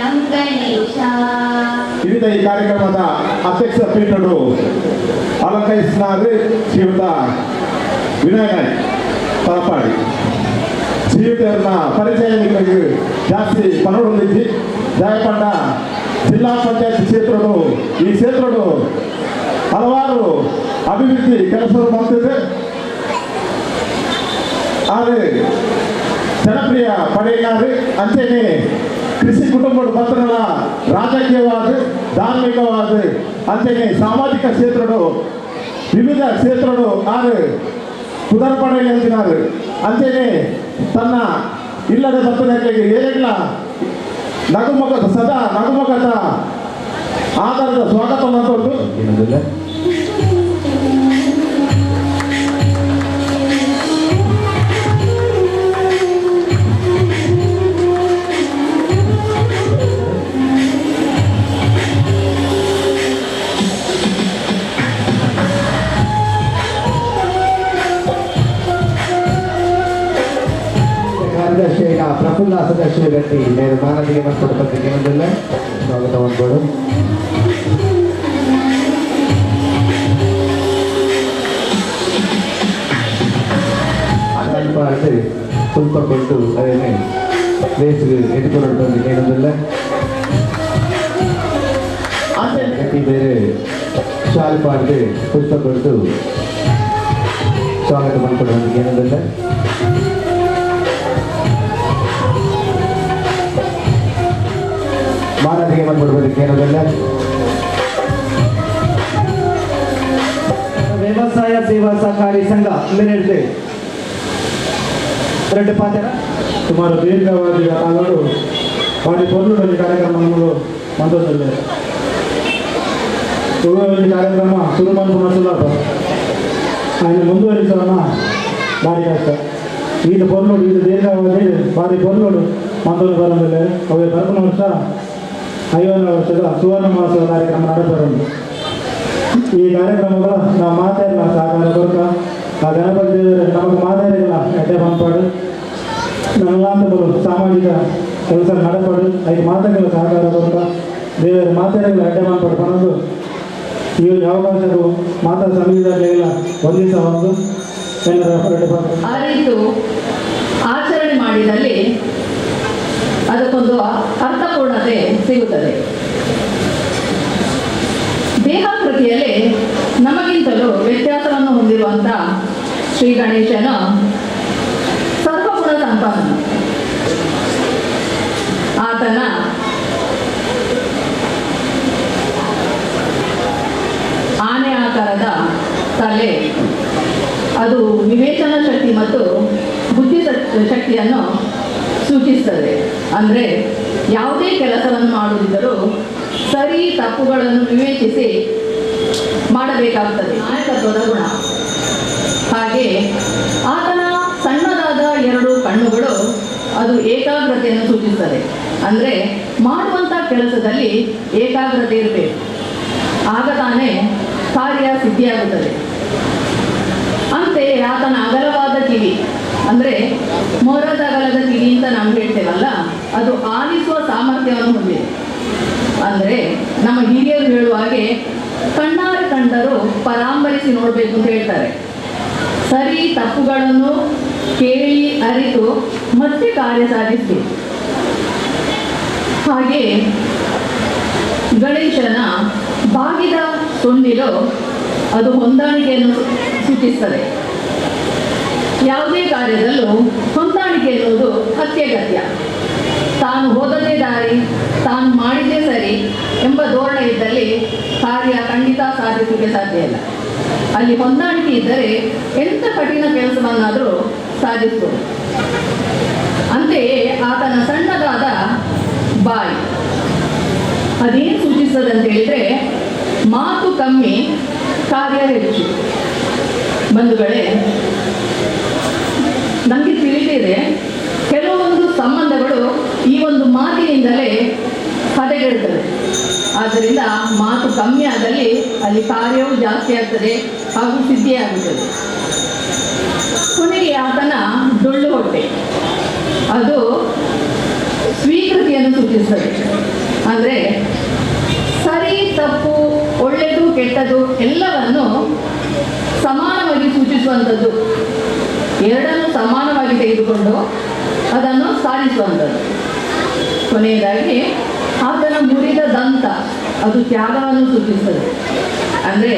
ಶರಣಂ ಗಣೇಶ. ವಿವಿಧ ಈ ಕಾರ್ಯಕ್ರಮದ ಅಧ್ಯಕ್ಷ ಪೀಠಡು ಅಲಂಕರಿಸಿನಾರು ಶ್ರೀಯುತ ವಿನಯ ನಾಯ್ಕ್ ತಲಪಾಡಿ. ಶ್ರೀಯುತರನ್ನ ಪರಿಚಯ ನಿಮಗೆ ಜಾಸ್ತಿ ಪನೋಡೊಂದಿಜ್ಜಿ. ಜಾಯಪಂಡ ಜಿಲ್ಲಾ ಪಂಚಾಯತ್ ಕ್ಷೇತ್ರಡು ಈ ಕ್ಷೇತ್ರಡು ಹಲವಾರು ಅಭಿವೃದ್ಧಿ ಕೆಲಸ ಮಾಡ್ತಿದೆ. ಆದರೆ ಜನಪ್ರಿಯ ಪಡೆಯಿನಾರು ಅಂಚೆನೆ ಕೃಷಿ ಕುಟುಂಬದ ಪತ್ರಗಳ ರಾಜಕೀಯವಾದ ಧಾರ್ಮಿಕವಾದ ಅಂಚೆನೆ ಸಾಮಾಜಿಕ ಕ್ಷೇತ್ರಡು ವಿವಿಧ ಕ್ಷೇತ್ರಡು ಆರು ಪುದರ್ ಪಡೆಯಲಿದ್ದಾರೆ. ಅಂಚೆನೆ ತನ್ನ ಇಲ್ಲದ ಬರ್ತನಕ್ಕೆ ಏರೆಲ್ಲ ನಗುಮುಖದ ಸದಾ ನಗುಮುಖದ ಆಧಾರದ ಸ್ವಾಗತ ಮಾಡ್ಕೊಂಡು ಕಾರ್ಯದರ್ಶಿ ಪ್ರಫುಲ್ಲ ಸದಸ್ಯ ಗಟ್ಟಿ నేను ಮಾನವೀಯ ಮತ್ತು ಸ್ವಾಗತ ಮಾಡ್ಬೋದು. ಸ್ವಲ್ಪ ಕೊಟ್ಟು ಅದೇನೆ ರೇಸ್ಗೆ ಎದುಕೊಂಡು ಏನಂದಿಲ್ಲ ಗಟ್ಟಿ ಬೇರೆ ಶಾಲು ಪಾಡ್ದು ಪುಷ್ಪ ಕೊಟ್ಟು ಸ್ವಾಗತ ಮಾಡ್ಕೊಡುವಂತ ಏನಂದಿಲ್ಲ. ಮಾನವಿಗೆ ಬಂದ್ಬಿಡ್ಬೇಕು ಏನದಲ್ಲ. ವ್ಯವಸಾಯ ಸೇವಾ ಸಹಕಾರಿ ಸಂಘ ಮಿನಿಟ್ రెండు ಪಾತ್ರ ಸುಮಾರು ದೀರ್ಘಾವಧಿಯ ಕಾಲಡು వారి పొర్లుడొంజి ಕಾರ್ಯಕ್ರಮಗಳು ಮಂತೊಂದುಲ್ಲೆರ್. ಒಂಜಿ ಕಾರ್ಯಕ್ರಮ ಶುರು ಮನ್ಪುನ ಸುಲಭ, ఆయన ಮುಂದುವರಿಸೋಣ ಭಾರಿ ಕಷ್ಟ. ಈತ ಪೊರ್ಲುಡು ಈತ ದೀರ್ಘಾವಧಿ ಭಾರಿ ಪೊರ್ಲುಡು ಮಂತೊಂದು ಬರೊಂದುಲ್ಲೆರ್. ಅವೆ ಬರ್ಪುನ ವರ್ಷ 50ನೇ ವರ್ಷದ ಸುವರ್ಣ ಮಹೋತ್ಸವ ಕಾರ್ಯಕ್ರಮ ನಡಪರುಂಡು. ಈ ಕಾರ್ಯಕ್ರಮಗಳ ನಾವು ಮಾತಾಡಲ ಸಹಕಾರ ಕೊರಕ ಆ ಗಣಪತಿ ದೇವರು ನಮಗೆ ಮಾತಾಡಿಲ್ಲ ಎಡ್ಡೆ ಪಂಪಾಡು ನಲ್ಲಾಂತಗಳು ಸಾಮಾಜಿಕ ಕೆಲಸ ನಡಪಾಡು ಐದು ಮಾತಾಡಿಲ್ಲ ಸಹಕಾರ ಕೊರಕ ದೇವರು ಮಾತಾಡಿಲ್ಲ ಎಡ್ಡೆ ಪಂಪಾಡು ಪನದು ಈ ಒಂದು ಅವಕಾಶವು ಮಾತಾ ಸಮಿತಿದಾಗಲಿಲ್ಲ ಒಂದಿಸ ಒಂದು ಎಲ್ಲರ ಅರಿತು ಆಚರಣೆ ಮಾಡಿದಲ್ಲಿ ಅದಕ್ಕೊಂದು ಅರ್ಥಪೂರ್ಣತೆ ಸಿಗುತ್ತದೆ. ದೇಹಾಕೃತಿಯಲ್ಲಿ ನಮಗಿಂತಲೂ ವ್ಯತ್ಯಾಸವನ್ನು ಹೊಂದಿರುವಂಥ ಶ್ರೀ ಗಣೇಶನ ಸರ್ವಗುಣ ಸಂಪನ್ನ. ಆತನ ಆನೆ ಆಕಾರದ ತಲೆ ಅದು ವಿವೇಚನಾ ಶಕ್ತಿ ಮತ್ತು ಬುದ್ಧಿ ಶಕ್ತಿಯನ್ನು ಸೂಚಿಸ್ತದೆ. ಅಂದರೆ ಯಾವುದೇ ಕೆಲಸವನ್ನು ಮಾಡುವುದಿದ್ದರೂ ಸರಿ ತಪ್ಪುಗಳನ್ನು ವಿವೇಚಿಸಿ ಮಾಡಬೇಕಾಗ್ತದೆ. ನಾಯಕತ್ವದ ಗುಣ. ಹಾಗೆ ಆತನ ಸಣ್ಣದಾದ ಎರಡು ಕಣ್ಣುಗಳು ಅದು ಏಕಾಗ್ರತೆಯನ್ನು ಸೂಚಿಸ್ತದೆ. ಅಂದರೆ ಮಾಡುವಂಥ ಕೆಲಸದಲ್ಲಿ ಏಕಾಗ್ರತೆ ಇರಬೇಕು, ಆಗ ತಾನೇ ಕಾರ್ಯ ಸಿದ್ಧಿಯಾಗುತ್ತದೆ. ಅಂತೆಯೇ ಆತನ ಅಗಲವಾದ ಕಿವಿ, ಅಂದರೆ ಮೊರದ ಅಗಲದ ಕಿವಿ ಅಂತ ನಾವು ಹೇಳ್ತೇವಲ್ಲ, ಅದು ಆಲಿಸುವ ಸಾಮರ್ಥ್ಯವನ್ನು ಹೊಂದಿದೆ. ಅಂದರೆ ನಮ್ಮ ಹಿರಿಯರು ಹೇಳುವ ಹಾಗೆ ಕಣ್ಣಾರೆ ಕಂಡರೂ ಪರಾಂಬರಿಸಿ ನೋಡಬೇಕು ಅಂತ ಹೇಳ್ತಾರೆ. ಸರಿ ತಪ್ಪುಗಳನ್ನು ಕೇಳಿ ಅರಿತು ಮತ್ತೆ ಕಾರ್ಯ ಸಾಧಿಸಬೇಕು. ಹಾಗೆ ಗಣೇಶನ ಬಾಗಿದ ಸೊಂಡಿಲು ಅದು ಹೊಂದಾಣಿಕೆಯನ್ನು ಸೂಚಿಸ್ತದೆ. ಯಾವುದೇ ಕಾರ್ಯದಲ್ಲೂ ಹೊಂದಾಣಿಕೆ ಎನ್ನುವುದು ಅತ್ಯಗತ್ಯ. ತಾನು ಹೋದದೇ ದಾರಿ, ತಾನು ಮಾಡಿದ್ದೇ ಸರಿ ಎಂಬ ಧೋರಣೆ ಇದ್ದಲ್ಲಿ ಕಾರ್ಯ ಖಂಡಿತ ಸಾಧಿಸಲಿಕ್ಕೆ ಸಾಧ್ಯ ಇಲ್ಲ. ಅಲ್ಲಿ ಹೊಂದಾಣಿಕೆ ಇದ್ದರೆ ಎಂಥ ಕಠಿಣ ಕೆಲಸವನ್ನಾದರೂ ಸಾಧಿಸಬಹುದು. ಅಂತೆಯೇ ಆತನ ಸಣ್ಣದಾದ ಬಾಯಿ ಅದೇನು ಸೂಚಿಸ್ತದೆ ಅಂತ ಹೇಳಿದರೆ ಮಾತು ಕಮ್ಮಿ, ಕಾರ್ಯ ಹೆಚ್ಚು. ಬಂಧುಗಳೇ, ನಮಗೆ ತಿಳಿದಿದೆ ಕೆಲವೊಂದು ಸಂಬಂಧಗಳು ಈ ಒಂದು ಮಾತಿನಿಂದಲೇ ಹದಗೆಡುತ್ತದೆ. ಆದ್ದರಿಂದ ಮಾತು ಕಮ್ಮಿ ಆದಲ್ಲಿ ಅಲ್ಲಿ ಕಾರ್ಯವೂ ಜಾಸ್ತಿ ಆಗ್ತದೆ ಹಾಗೂ ಸಿದ್ಧಿಯಾಗುತ್ತದೆ. ಕೊನೆಗೆ ಆತನ ಡೊಳ್ಳು ಹೊಟ್ಟೆ ಅದು ಸ್ವೀಕೃತಿಯನ್ನು ಸೂಚಿಸ್ತದೆ. ಅಂದರೆ ಸರಿ ತಪ್ಪು, ಒಳ್ಳೆಯದು ಕೆಟ್ಟದು ಎಲ್ಲವನ್ನು ಸಮಾನವಾಗಿ ಸೂಚಿಸುವಂಥದ್ದು, ಎರಡನ್ನು ಸಮಾನವಾಗಿ ತೆಗೆದುಕೊಂಡು ಅದನ್ನು ಸಾಧಿಸುವಂಥದ್ದು. ಕೊನೆಯದಾಗಿ ಆತನ ಮುರಿದ ದಂತ, ಅದು ತ್ಯಾಗವನ್ನು ಸೂಚಿಸ್ತದೆ. ಅಂದರೆ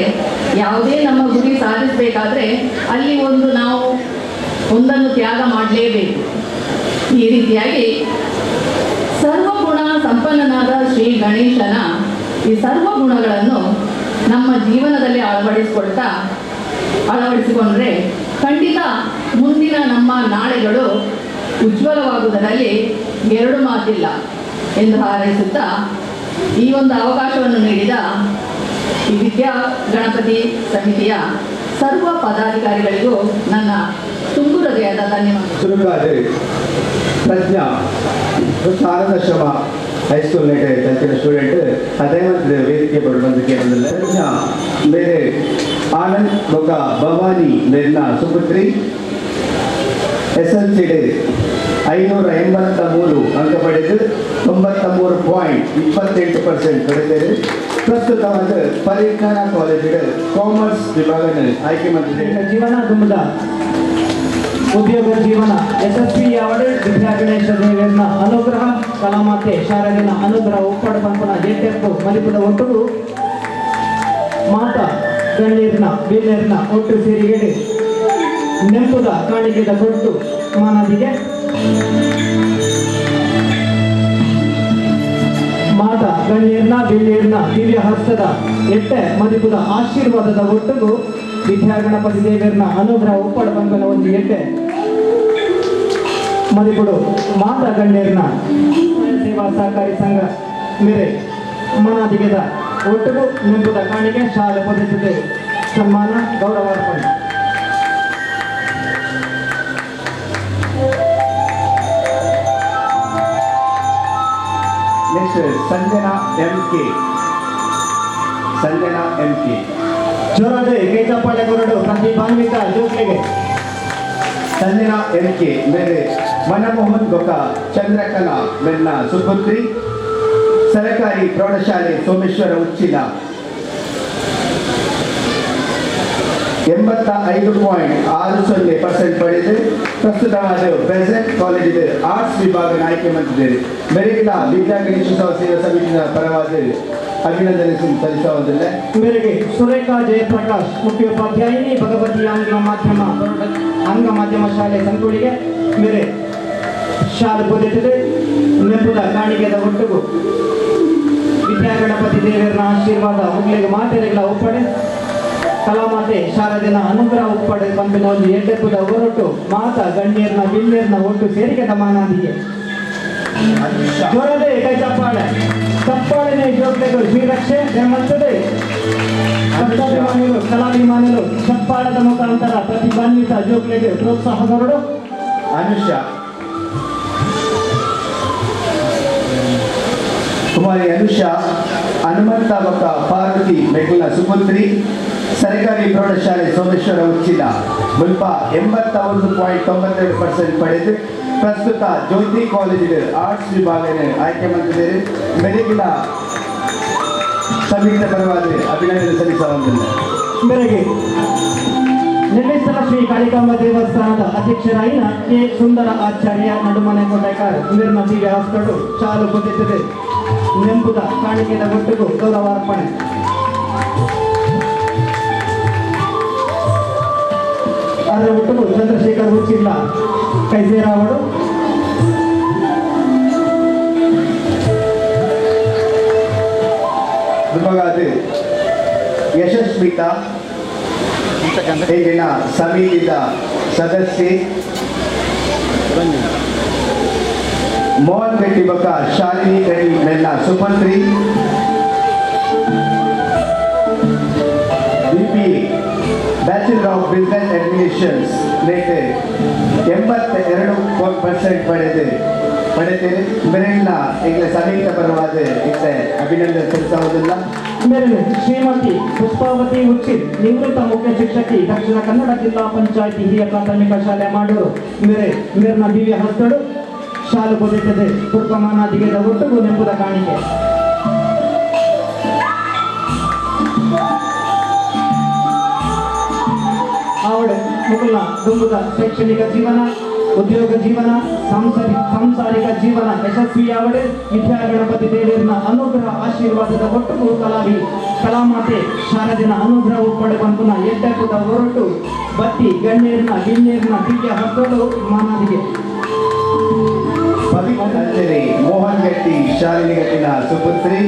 ಯಾವುದೇ ನಮ್ಮ ಗುರಿ ಸಾಧಿಸಬೇಕಾದ್ರೆ ಅಲ್ಲಿ ಒಂದು ನಾವು ಒಂದನ್ನು ತ್ಯಾಗ ಮಾಡಲೇಬೇಕು. ಈ ರೀತಿಯಾಗಿ ಸರ್ವಗುಣ ಸಂಪನ್ನನಾದ ಶ್ರೀ ಗಣೇಶನ ಈ ಸರ್ವಗುಣಗಳನ್ನು ನಮ್ಮ ಜೀವನದಲ್ಲಿ ಅಳವಡಿಸಿಕೊಂಡ್ರೆ ಖಂಡಿತ ಮುಂದಿನ ನಮ್ಮ ನಾಳೆಗಳು ಉಜ್ವಲವಾಗುವುದರಲ್ಲಿ ಎರಡು ಮಾತಿಲ್ಲ ಎಂದು ಹಾರೈಸುತ್ತಾ ಈ ಒಂದು ಅವಕಾಶವನ್ನು ನೀಡಿದ ಈ ವಿದ್ಯಾ ಗಣಪತಿ ಸಮಿತಿಯ ಸರ್ವ ಪದಾಧಿಕಾರಿಗಳಿಗೂ ನನ್ನ ತುಂಬು ಹೃದಯದ ಧನ್ಯವಾದ. ಚುರುಕಾದ ಪ್ರಜ್ಞಾ ಶಾರದಾಶ್ರಮ high school ಕಲ್ತಿನ student ಅದೇ ವೇದಿಕೆ ಬಂದಕ್ಕೆ ಬಂದಿಲ್ಲ. ಪ್ರಜ್ಞಾ ಬೇರೆ ಆನಂದ್ ಬೊಕ್ಕ ಭವಾನಿ ಮೇರಿನ ಸುಪುತ್ರಿ SLC 583 ಅಂಕ ಪಡೆದು 93.28% ಪಡೆದಿದೆ. ಪ್ರಸ್ತುತವಾದ ಪರಿಜ್ಞಾನ ಕಾಲೇಜಿನ ಕಾಮರ್ಸ್ ವಿಭಾಗ ಆಯ್ಕೆ ಮಾಡಿದೆ. ಜೀವನ ತುಂಬದ ಉದ್ಯೋಗ ಜೀವನ ಯಶಸ್ವಿಯಾವಡೆ ವಿದ್ಯಾ ಗಣೇಶ ದೇವರನ್ನ ಅನುಗ್ರಹ, ಕಲಾಮಾತೆ ಶಾರದನ ಅನುಗ್ರಹ ಉಪ್ಪಡ ಪಂಪನ ಜೇಟೆಪ್ಪು ಮಲಿಪುದ ಒಟ್ಟುಗು ಮಾತಾ ಗಣ್ಯರ್ನ ಬಿಲ್ಲೇರ್ನ ಒಟ್ಟು ಸೇರಿಗೆಡೆ ನೆಂಪುದ ಕಾಣಿಕೆದ ಕೊಟ್ಟು ಮಾನದಿಗೆ ಮಾತಾ ಗಣ್ಯರ್ನ ಬಿಲ್ಲೇರ್ನ ದಿವ್ಯ ಹಸ್ತದ ಎಟ್ಟೆ ಮದಿಪುದ ಆಶೀರ್ವಾದದ ಒಟ್ಟುಗು ವಿದ್ಯಾ ಗಣಪತಿ ದೇವರನ್ನ ಅನುಗ್ರಹ ಉಪ್ಪಡ ಪಂಪನ ಒಂದು ಎಟ್ಟೆ ಮದಿಪುಡು ಮಾತಾ ಗಣ್ಯರ್ನ ಸೇವಾ ಸಹಕಾರಿ ಸಂಘ ಮೇರೆ ಮನಾದಿಗೆದ ಒಟ್ಟುಗು ನೆಂಪುದ ಕಾಣಿಕೆ ಶಾಲೆ ಪೊದೆಸುತ್ತೆ ಸನ್ಮಾನ ಗೌರವಾರ್ಪಣೆ. Next Sanjana MK. Sanjana MK. ಜೋರಾದ ಕೈ ಚಪ್ಪಾಳೆ ಕೊರಡು ಪ್ರತಿಭಾನ್ವಿತ ಜೋಕ್ಲೆಗೆ. ಸಂಜನಾ MK ಮೇರೆ ಮನಮೋಹನ್ ಗೊಕ್ಕ ಚಂದ್ರಕಲಾ ಮೆನ್ನ ಸುಪುತ್ರಿ, ಸರಕಾರಿ ಪ್ರೌಢಶಾಲೆ ಸೋಮೇಶ್ವರ ಉಚ್ಚಿಲ, 85.60% ಪಡೆದು ಪ್ರಸ್ತುತವಾದ ಪ್ರೆಸೆಂಟ್ ಕಾಲೇಜಿನ ಆರ್ಟ್ಸ್ ವಿಭಾಗ ಆಯ್ಕೆ ಮಾಡಿದ್ದೇನೆ. ಮೆರೆಗಿನ ವಿದ್ಯಾ ಗಣೇಶೋತ್ಸವ ಸೇವಾ ಸಮಿತಿಯ ಪರವಾದ ಅಭಿನಂದನೆ ಸಲ್ಲಿಸುವುದಿಲ್ಲ. ಮೇರೆಗೆ ಸುರೇಖಾ ಜಯಪ್ರಕಾಶ್ ಮುಖ್ಯೋಪಾಧ್ಯಾಯಿನಿ, ಭಗವತಿ ಆಂಗ್ಲ ಮಾಧ್ಯಮ ಶಾಲೆ ಸಂಕುಳಿಗೆ ಮೇರೆ ಶಾಲೆ ಪೊದೆತಿದೆ ನೆಂಪುದ ಕಾಣಿಕೆದ ಒಟ್ಟುಗು ವಿದ್ಯಾ ಗಣಪತಿ ದೇವರನ್ನ ಆಶೀರ್ವಾದ ಮುಗ್ಲಿಗೆ ಮಾತೆರೆಗಳ ಒಪ್ಪಡೆ ಕಲಾಮಾತೆ ಶಾರದೆನ ಅನುಗ್ರಹ ಉಪ್ಪಡೆ ಪಂಪಿನ ಒಂದು ಎಡ್ಡೆಪ್ಪುದ ಹೊರಟು ಮಾತಾ ಗಣ್ಯರ್ನ ಬಿಲ್ಲೇರ್ನ ಒಟ್ಟು ಸೇರಿಕೆ ಸಮಾನಾದಿಗೆ ಜೋರದೆ ಕೈ ಚಪ್ಪಾಳೆ ಚಪ್ಪಾಳೆನೇ ಜೋಗ್ಲೆಗಳು ಶ್ರೀರಕ್ಷೆ ಧರ್ಮಸ್ಥದೆ ಭಕ್ತಾಭಿಮಾನಿಗಳು ಕಲಾಭಿಮಾನಿಗಳು ಚಪ್ಪಾಳದ ಮುಖಾಂತರ ಪ್ರತಿಭಾನ್ವಿತ ಜೋಗ್ಲೆಗೆ ಪ್ರೋತ್ಸಾಹ ಕೊರಡು. ಅನುಷಾ ಕುಮಾರಿ ಅನುಷಾ ಹನುಮಂತ ಬಕ್ಕ ಪಾರ್ವತಿ ಮೆಗುಲ ಸುಪುತ್ರಿ, ಸರ್ಕಾರಿ ಪ್ರೌಢಶಾಲೆ ಸೋಮೇಶ್ವರ ಉಚ್ಚಿಲ, ಮುಲ್ಪ 81.92% ಪಡೆದು ಪ್ರಸ್ತುತ ಜ್ಯೋತಿ ಕಾಲೇಜಿನ ಆರ್ಟ್ಸ್ ವಿಭಾಗ ಆಯ್ಕೆ ಮಾಡಿದ್ದಾರೆ. ಮೆರೆಗಿನ ಸಂಯುಕ್ತ ಪರವಾದ ಅಭಿನಂದನೆ ಸಲ್ಲಿಸುವಂತಿಲ್ಲ. ಮೇರೆಗೆ ನೆಲ್ಲೇಶ್ವರ ಶ್ರೀ ಕಾಳಿಕಾಂಬ ದೇವಸ್ಥಾನದ ಅಧ್ಯಕ್ಷರಾಯಿನ ಕೆ ಸುಂದರ ಆಚಾರ್ಯ ನಡುಮನೆ ಕೋಟೆಕಾರ್ ಇವರನ್ನ ದಿವ್ಯ ಹಸ್ತಡು ಚಾಲು ಪೊದೆತ್ತದೆ ನೆಂಪುದ ಕಾಣಿಕೆದ ಒಟ್ಟುಗು ಗೌರವಾರ್ಪಣೆ. ಅದರ ಒಟ್ಟುಗು ಚಂದ್ರಶೇಖರ್ ಉಚ್ಚಿಲ್ಲ ಕೈಸೇರಾವಡು. ಯಶಸ್ವಿತಾ ಈಗಿನ ಸಮಿತಿಯ ಸದಸ್ಯೆ, ಮೋಹನ್ ರೆಡ್ಡಿ ಬಕ್ಕ ಶಾಲಿನಿ ರೆಡ್ಡಿ ಮೆಲ್ಲ ಸುಪತ್ರಿ, BPA bachelor of business administrations rate 82% ಪಡೆದೇನೆ. ಮೆರೆಲ್ಲ ಈಗಲೇ ಸಂಯುಕ್ತ ಪರವಾದ ಈಗಲೇ ಅಭಿನಂದನೆ ಸಲ್ಲಿಸುವುದಿಲ್ಲ. ಮೇರೆ ಶ್ರೀಮತಿ ಪುಷ್ಪಾವತಿ ಉಚ್ಚಿಲ್ ನಿವೃತ್ತ ಮುಖ್ಯ ಶಿಕ್ಷಕಿ, ದಕ್ಷಿಣ ಕನ್ನಡ ಜಿಲ್ಲಾ ಪಂಚಾಯಿತಿ ಹಿರಿಯ ಪ್ರಾಥಮಿಕ ಶಾಲೆ ಮಾಡೂರು ಮೇರೆ ಮೇರ್ನ ದಿವ್ಯ ಹಸ್ತಡು ಶಾಲು ಪೊದೆತದೆ ಪುರ್ಪಮಾನಾದಿಗೆದ ಒಟ್ಟುಗು ನೆಂಪುದ ಕಾಣಿಕೆ. ಆವಡೆ ಮುಕುಲ್ನ ದುಂಬುದ ಶೈಕ್ಷಣಿಕ ಜೀವನ, ಉದ್ಯೋಗ ಜೀವನ, ಸಾಂಸಾರಿಕ ಜೀವನ ಯಶಸ್ವಿಯಾವಡೆ ವಿದ್ಯಾ ಗಣಪತಿ ದೇವರನ ಅನುಗ್ರಹ ಆಶೀರ್ವಾದದ ಒಟ್ಟುಗು ಕಲಾವಿ ಕಲಾಮಾತೆ ಶಾರದಿನ ಅನುಗ್ರಹ ಉಪ್ಪಡೆ ಬಂಪುನ ಎಡ್ಡಕ್ಕುದ ಹೊರಟು ಬತ್ತಿ ಗಣ್ಯರ್ನ ಗಿಣ್ಯರ್ನ ದಿವ್ಯ ಹಸ್ತಗಳು ಮಾನಾದಿಗೆ. ಪವಿತ್ರ ಮೋಹನ್ ಗಟ್ಟಿ ಶಾಲಿನಿ ಗಟ್ಟಿನ ಸುಪುತ್ರಿ,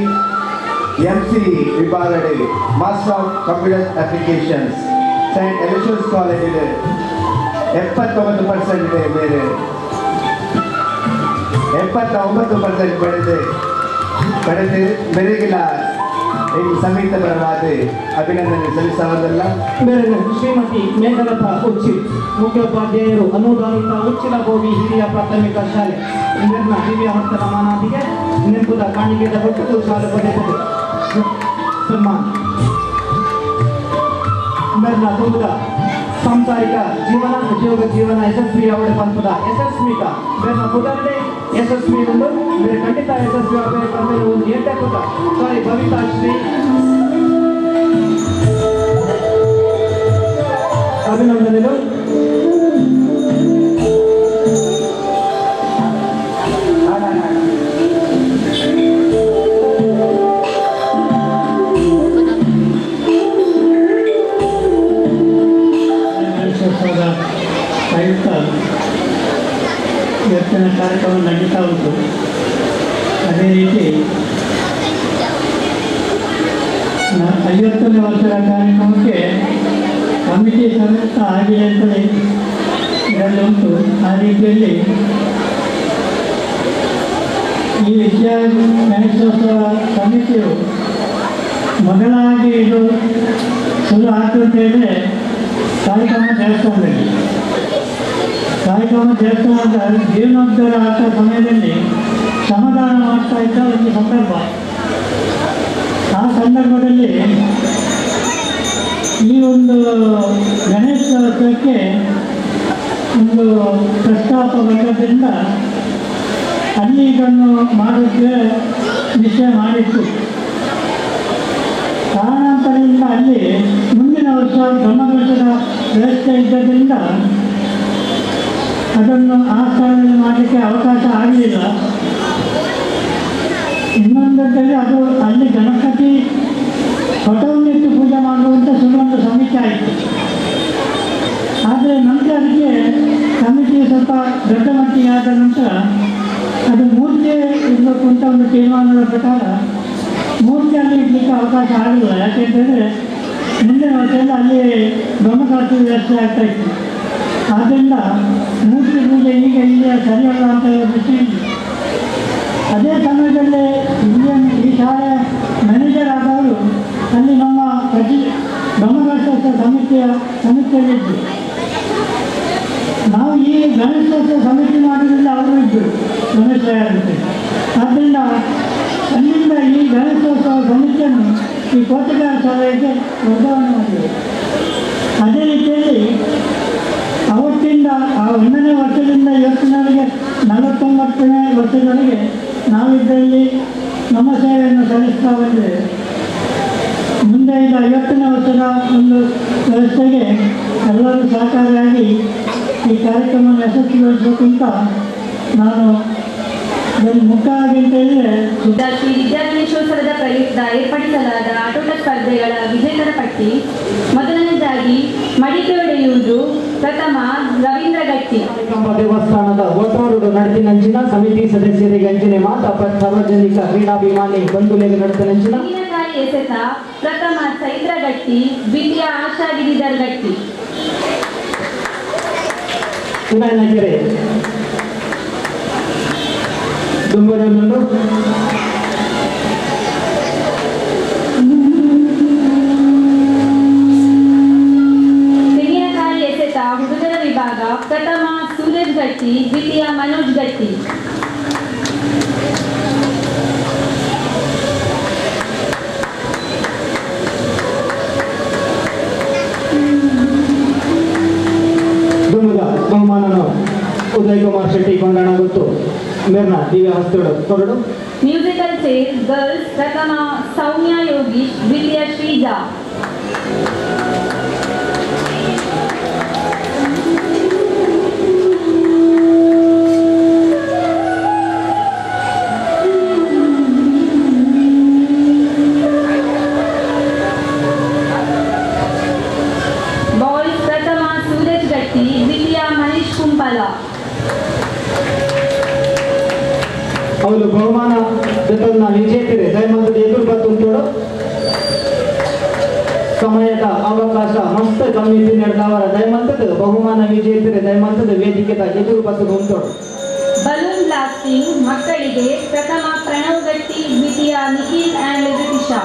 ಎಂಸಿ ವಿಭಾಗಡೆ master of computer applications Saint Aloysius ಕಾಲೇಜಿல் 79% ಮೇಲೆ 79% ಪಡೆದು ಪಡೆದು ಮೆರುಗಿನ ಈ ಸಮಿತ ಪರವಾದ ಅಭಿನಂದನೆ ಸಲ್ಲಿಸುವುದಲ್ಲ. ಮೇರೆನು ಶ್ರೀಮತಿ ಮೇಘಲತಾ ಉಚ್ಚಿಲ್ ಮುಖ್ಯೋಪಾಧ್ಯಾಯರು ಅನುದಾನಿತ ಉಚ್ಚಿಲಗೋವಿ ಹಿರಿಯ ಪ್ರಾಥಮಿಕ ಶಾಲೆ ಇಂದಿನ ದಿವ್ಯ ಹಸ್ತನ ಮಾನಾದಿಗೆ ನೆಂಪುದ ಕಾಣಿಕೆದ ಒಟ್ಟು ಶಾಲೆ ಪಡೆದಿದೆ ಸನ್ಮಾನ. ಮೇರ್ನ ತುಂಬುದ ಸಾಂಸಾರಿಕ ಜೀವನ, ಉದ್ಯೋಗ ಜೀವನ ಯಶಸ್ವಿ ಅವಳ ಪಂಪದ ಯಶಸ್ವಿಕ ಮೇರ್ನ ಪುದರ್ದೆ ಯಶಸ್ವಿ ಉಂಡು ಬೇರೆ ಖಂಡಿತ ಯಶಸ್ವಿ ಆಗಬೇಕಂದ್ರೆ ಒಂದು ಎಂಟಕ್ಕುದ ಸಾರಿ ಭವಿತಾ ಶ್ರೀ ಅಭಿನಂದನೆಗಳು. ಪ್ರಯುಕ್ತ ಇವತ್ತಿನ ಕಾರ್ಯಕ್ರಮ ನಡೀತಾ ಉಂಟು. ಅದೇ ರೀತಿ 50ನೇ ವರ್ಷದ ಕಾರ್ಯಕ್ರಮಕ್ಕೆ ಕಮಿಟಿ ಸಮೇತ ಆಗಿದೆ ಅಂತಲೇ ಇದರಲ್ಲಿ ಉಂಟು. ಆ ರೀತಿಯಲ್ಲಿ ಈ ವಿದ್ಯಾ ಗಣೇಶೋತ್ಸವ ಸಮಿತಿಯು ಮೊದಲಾಗಿ ಇದು ಶುರು ಆಯ್ತು ಅಂತ ಹೇಳಿದರೆ ಕಾರ್ಯಕ್ರಮ ದೇವಸ್ಥಾನದಲ್ಲಿ ಕಾರ್ಯಕ್ರಮ ದೇವಸ್ಥಾನದ ಜೀರ್ಣೋದ್ಧಾರ ಆದ ಸಮಯದಲ್ಲಿ ಶ್ರಮದಾನ ಮಾಡ್ತಾ ಇದ್ದ ಒಂದು ಸಂದರ್ಭ. ಆ ಸಂದರ್ಭದಲ್ಲಿ ಈ ಒಂದು ಗಣೇಶೋತ್ಸವಕ್ಕೆ ಒಂದು ಪ್ರಸ್ತಾಪ ಬಂದದ್ದರಿಂದ ಅಲ್ಲಿ ಇದನ್ನು ಮಾಡೋಕ್ಕೆ ನಿಶ್ಚಯ ಮಾಡಿತ್ತು. ಕಾರಣಾಂತರದಿಂದ ಅಲ್ಲಿ ಮುಂದಿನ ವರ್ಷ ಬ್ರಹ್ಮಕಲಶದ ವ್ಯವಸ್ಥೆ ಇದ್ದದ್ದರಿಂದ ಅದನ್ನು ಆ ಸ್ಥಳದಲ್ಲಿ ಮಾಡಲಿಕ್ಕೆ ಅವಕಾಶ ಆಗಲಿಲ್ಲ. ಇನ್ನೊಂದಂತೇಳಿ ಅದು ಅಲ್ಲಿ ಗಣಪತಿ ಫೋಟೋವನ್ನಿಟ್ಟು ಪೂಜೆ ಮಾಡುವಂಥ ಸುಲೊಂದು ಸಮಿತಿ ಆಯಿತು. ಆದರೆ ನಂತರ ಅದಕ್ಕೆ ಸಮಿತಿ ಸ್ವಲ್ಪ ದೊಡ್ಡ ಮಟ್ಟಿಗೆ ಆದ ನಂತರ ಅದು ಮೂರ್ತಿ ಇರಬೇಕು ಅಂತ ಒಂದು ತೀರ್ಮಾನದ ಪ್ರಕಾರ ಮೂರ್ತಿಯಲ್ಲಿ ಇಡಲಿಕ್ಕೆ ಅವಕಾಶ ಆಗಲಿಲ್ಲ. ಯಾಕೆಂತಂದರೆ ಮುಂದಿನ ವರ್ಷದಿಂದ ಅಲ್ಲಿ ಬ್ರಹ್ಮಕಲಶದ ವ್ಯವಸ್ಥೆ ಆಗ್ತಾಯಿತ್ತು. ಆದ್ದರಿಂದ ಮೂರ್ತಿ ಪೂಜೆ ಈಗ ಇಲ್ಲಿ ಸರಿಯಲ್ಲ ಅಂತ ದೃಷ್ಟಿಯಲ್ಲಿ ಅದೇ ಸಮಯದಲ್ಲಿ ಇಲ್ಲಿಯ ಈ ಶಾಲೆಯ ಮ್ಯಾನೇಜರ್ ಆದವರು ಅಲ್ಲಿ ನಮ್ಮ ಬ್ರಹ್ಮಕಲಶೋತ್ಸವ ಸಮಿತಿಯಲ್ಲಿದ್ದರು. ನಾವು ಈ ಗಣೇಶೋತ್ಸವ ಸಮಿತಿ ಮಾಡೋದ್ರಿಂದ ಅವರು ಇದ್ದರು ರಮೇಶ್ ರಾಯರ್ ಅಂತೇಳಿ. ಆದ್ದರಿಂದ ಅಲ್ಲಿಂದ ಈ ಗಣೇಶೋತ್ಸವ ಸಮಿತಿಯನ್ನು ಈ ಕೋಟೆಗಾರ ಶಾಲೆಗೆ ವರ್ಗಾವಣೆ ಮಾಡಿದರು. ಅದೇ ರೀತಿಯಲ್ಲಿ ಅವತ್ತಿಂದ ಆ 1ನೇ ವರ್ಷದಿಂದ ಇವತ್ತಿನವರೆಗೆ 49ನೇ ವರ್ಷದವರೆಗೆ ನಾವಿದ್ದರಲ್ಲಿ ನಮ್ಮ ಸೇವೆಯನ್ನು ಸಲ್ಲಿಸ್ತಾ ಬಂದಿದ್ದೇವೆ. ಮುಂದೆ ಇದು 50ನೇ ವರ್ಷದ ಒಂದು ವ್ಯವಸ್ಥೆಗೆ ಎಲ್ಲರೂ ಸಹಕಾರಿಯಾಗಿ ಈ ಕಾರ್ಯಕ್ರಮವನ್ನು ಯಶಸ್ವಿಗೊಳಿಸಬೇಕು ಅಂತ ನಾನು ಮುಖ್ಯವಾಗಿ ಅಂತ ಹೇಳಿದರೆ ಶ್ರೀ ವಿದ್ಯಾಗಣೇಶೋತ್ಸವದ ಪ್ರಯುಕ್ತ ಏರ್ಪಡಿಸಲಾದ ಆಟೋಟ ಸ್ಪರ್ಧೆಗಳ ವಿಜೇತರ ಪಟ್ಟಿ. ಮೊದಲನೇದಾಗಿ ಮಡಿಕೆ ಹೊಡೆಯುವುದು ಪ್ರಥಮ ರವೀಂದ್ರ ಗಟ್ಟಿ. ದೇವಸ್ಥಾನದ ಒಟ್ಟಾರುಡು ನಡೆದಿನಂಚಿನ ಸಮಿತಿ ಸದಸ್ಯರಿಗೆ ಅಂಚಿನ ಮಾತಾ ಸಾರ್ವಜನಿಕ ಕ್ರೀಡಾಭಿಮಾನಿ ಬಂಧುಗಳಿಗೆ ನಡೆದಿನಂಚಿನ ತೆಂಗಿನಕಾಯಿ ಎಸೆತ ಪ್ರಥಮ ಚೈತ್ರ ಗಟ್ಟಿ, ದ್ವಿತೀಯ ಆಶಾ ಗಿರಿಧರ್ ಗಟ್ಟಿ. ವಿನಾಯಕರೇ ದುಂಬರಲ್ಲೂ ತೆಂಗಿನಕಾಯಿ ಎಸೆತ ಹುಡುಗರ ವಿಭಾಗ ಪ್ರಥಮ ಸೂರಜ್ ಗಟ್ಟಿ, ದ್ವಿತೀಯ ಮನೋಜ್ ಗಟ್ಟಿ. ದುಂಬುದ ಬಹುಮಾನನು ಉದಯ್ ಕುಮಾರ್ ಶೆಟ್ಟಿ ಕೊಂಡಾಣ ಗೊತ್ತು ಮೇರ್ನ ದಿವ್ಯ ಹಸ್ತೋಡು ಕೊರಡು. ಮ್ಯೂಸಿಕಲ್ ಚೇರ್ ಗರ್ಲ್ಸ್ ಪ್ರಥಮ ಸೌಮ್ಯ ಯೋಗೀಶ್, ದ್ವಿತೀಯ ಶ್ರೀಜಾ. ಬಾಯ್ಸ್ ಪ್ರಥಮ ಸೂರಜ್ ಗಟ್ಟಿ, ದ್ವಿತೀಯ ಮನೀಶ್ ಕುಂಪಲ. ಅವರು ಬಹುಮಾನ ಜೊತೆನ ವಿಜೇತರೆ ದಯಮಾಡಿ ಎದುರು ಬತ್ತುಂಟೋಡು. ಸಮಯದ ಅವಕಾಶ ಮಸ್ತ್ ಕಮ್ಮಿ ತಿನ್ನೆಡ್ದವರ ದಯಮಂತದ ಬಹುಮಾನ ವಿಜೇತರೆ ದಯಮಂತದ ವೇದಿಕೆದ ಎದುರು ಬತ್ತು ಉಂಟೋಡು. ಬಲೂನ್ ಬ್ಲಾಸ್ಟಿಂಗ್ ಮಕ್ಕಳಿಗೆ ಪ್ರಥಮ ಪ್ರಣವ್ ಗಟ್ಟಿ, ದ್ವಿತೀಯ ನಿಖಿಲ್ ಆ್ಯಂಡ್ ರಿತಿಶಾ.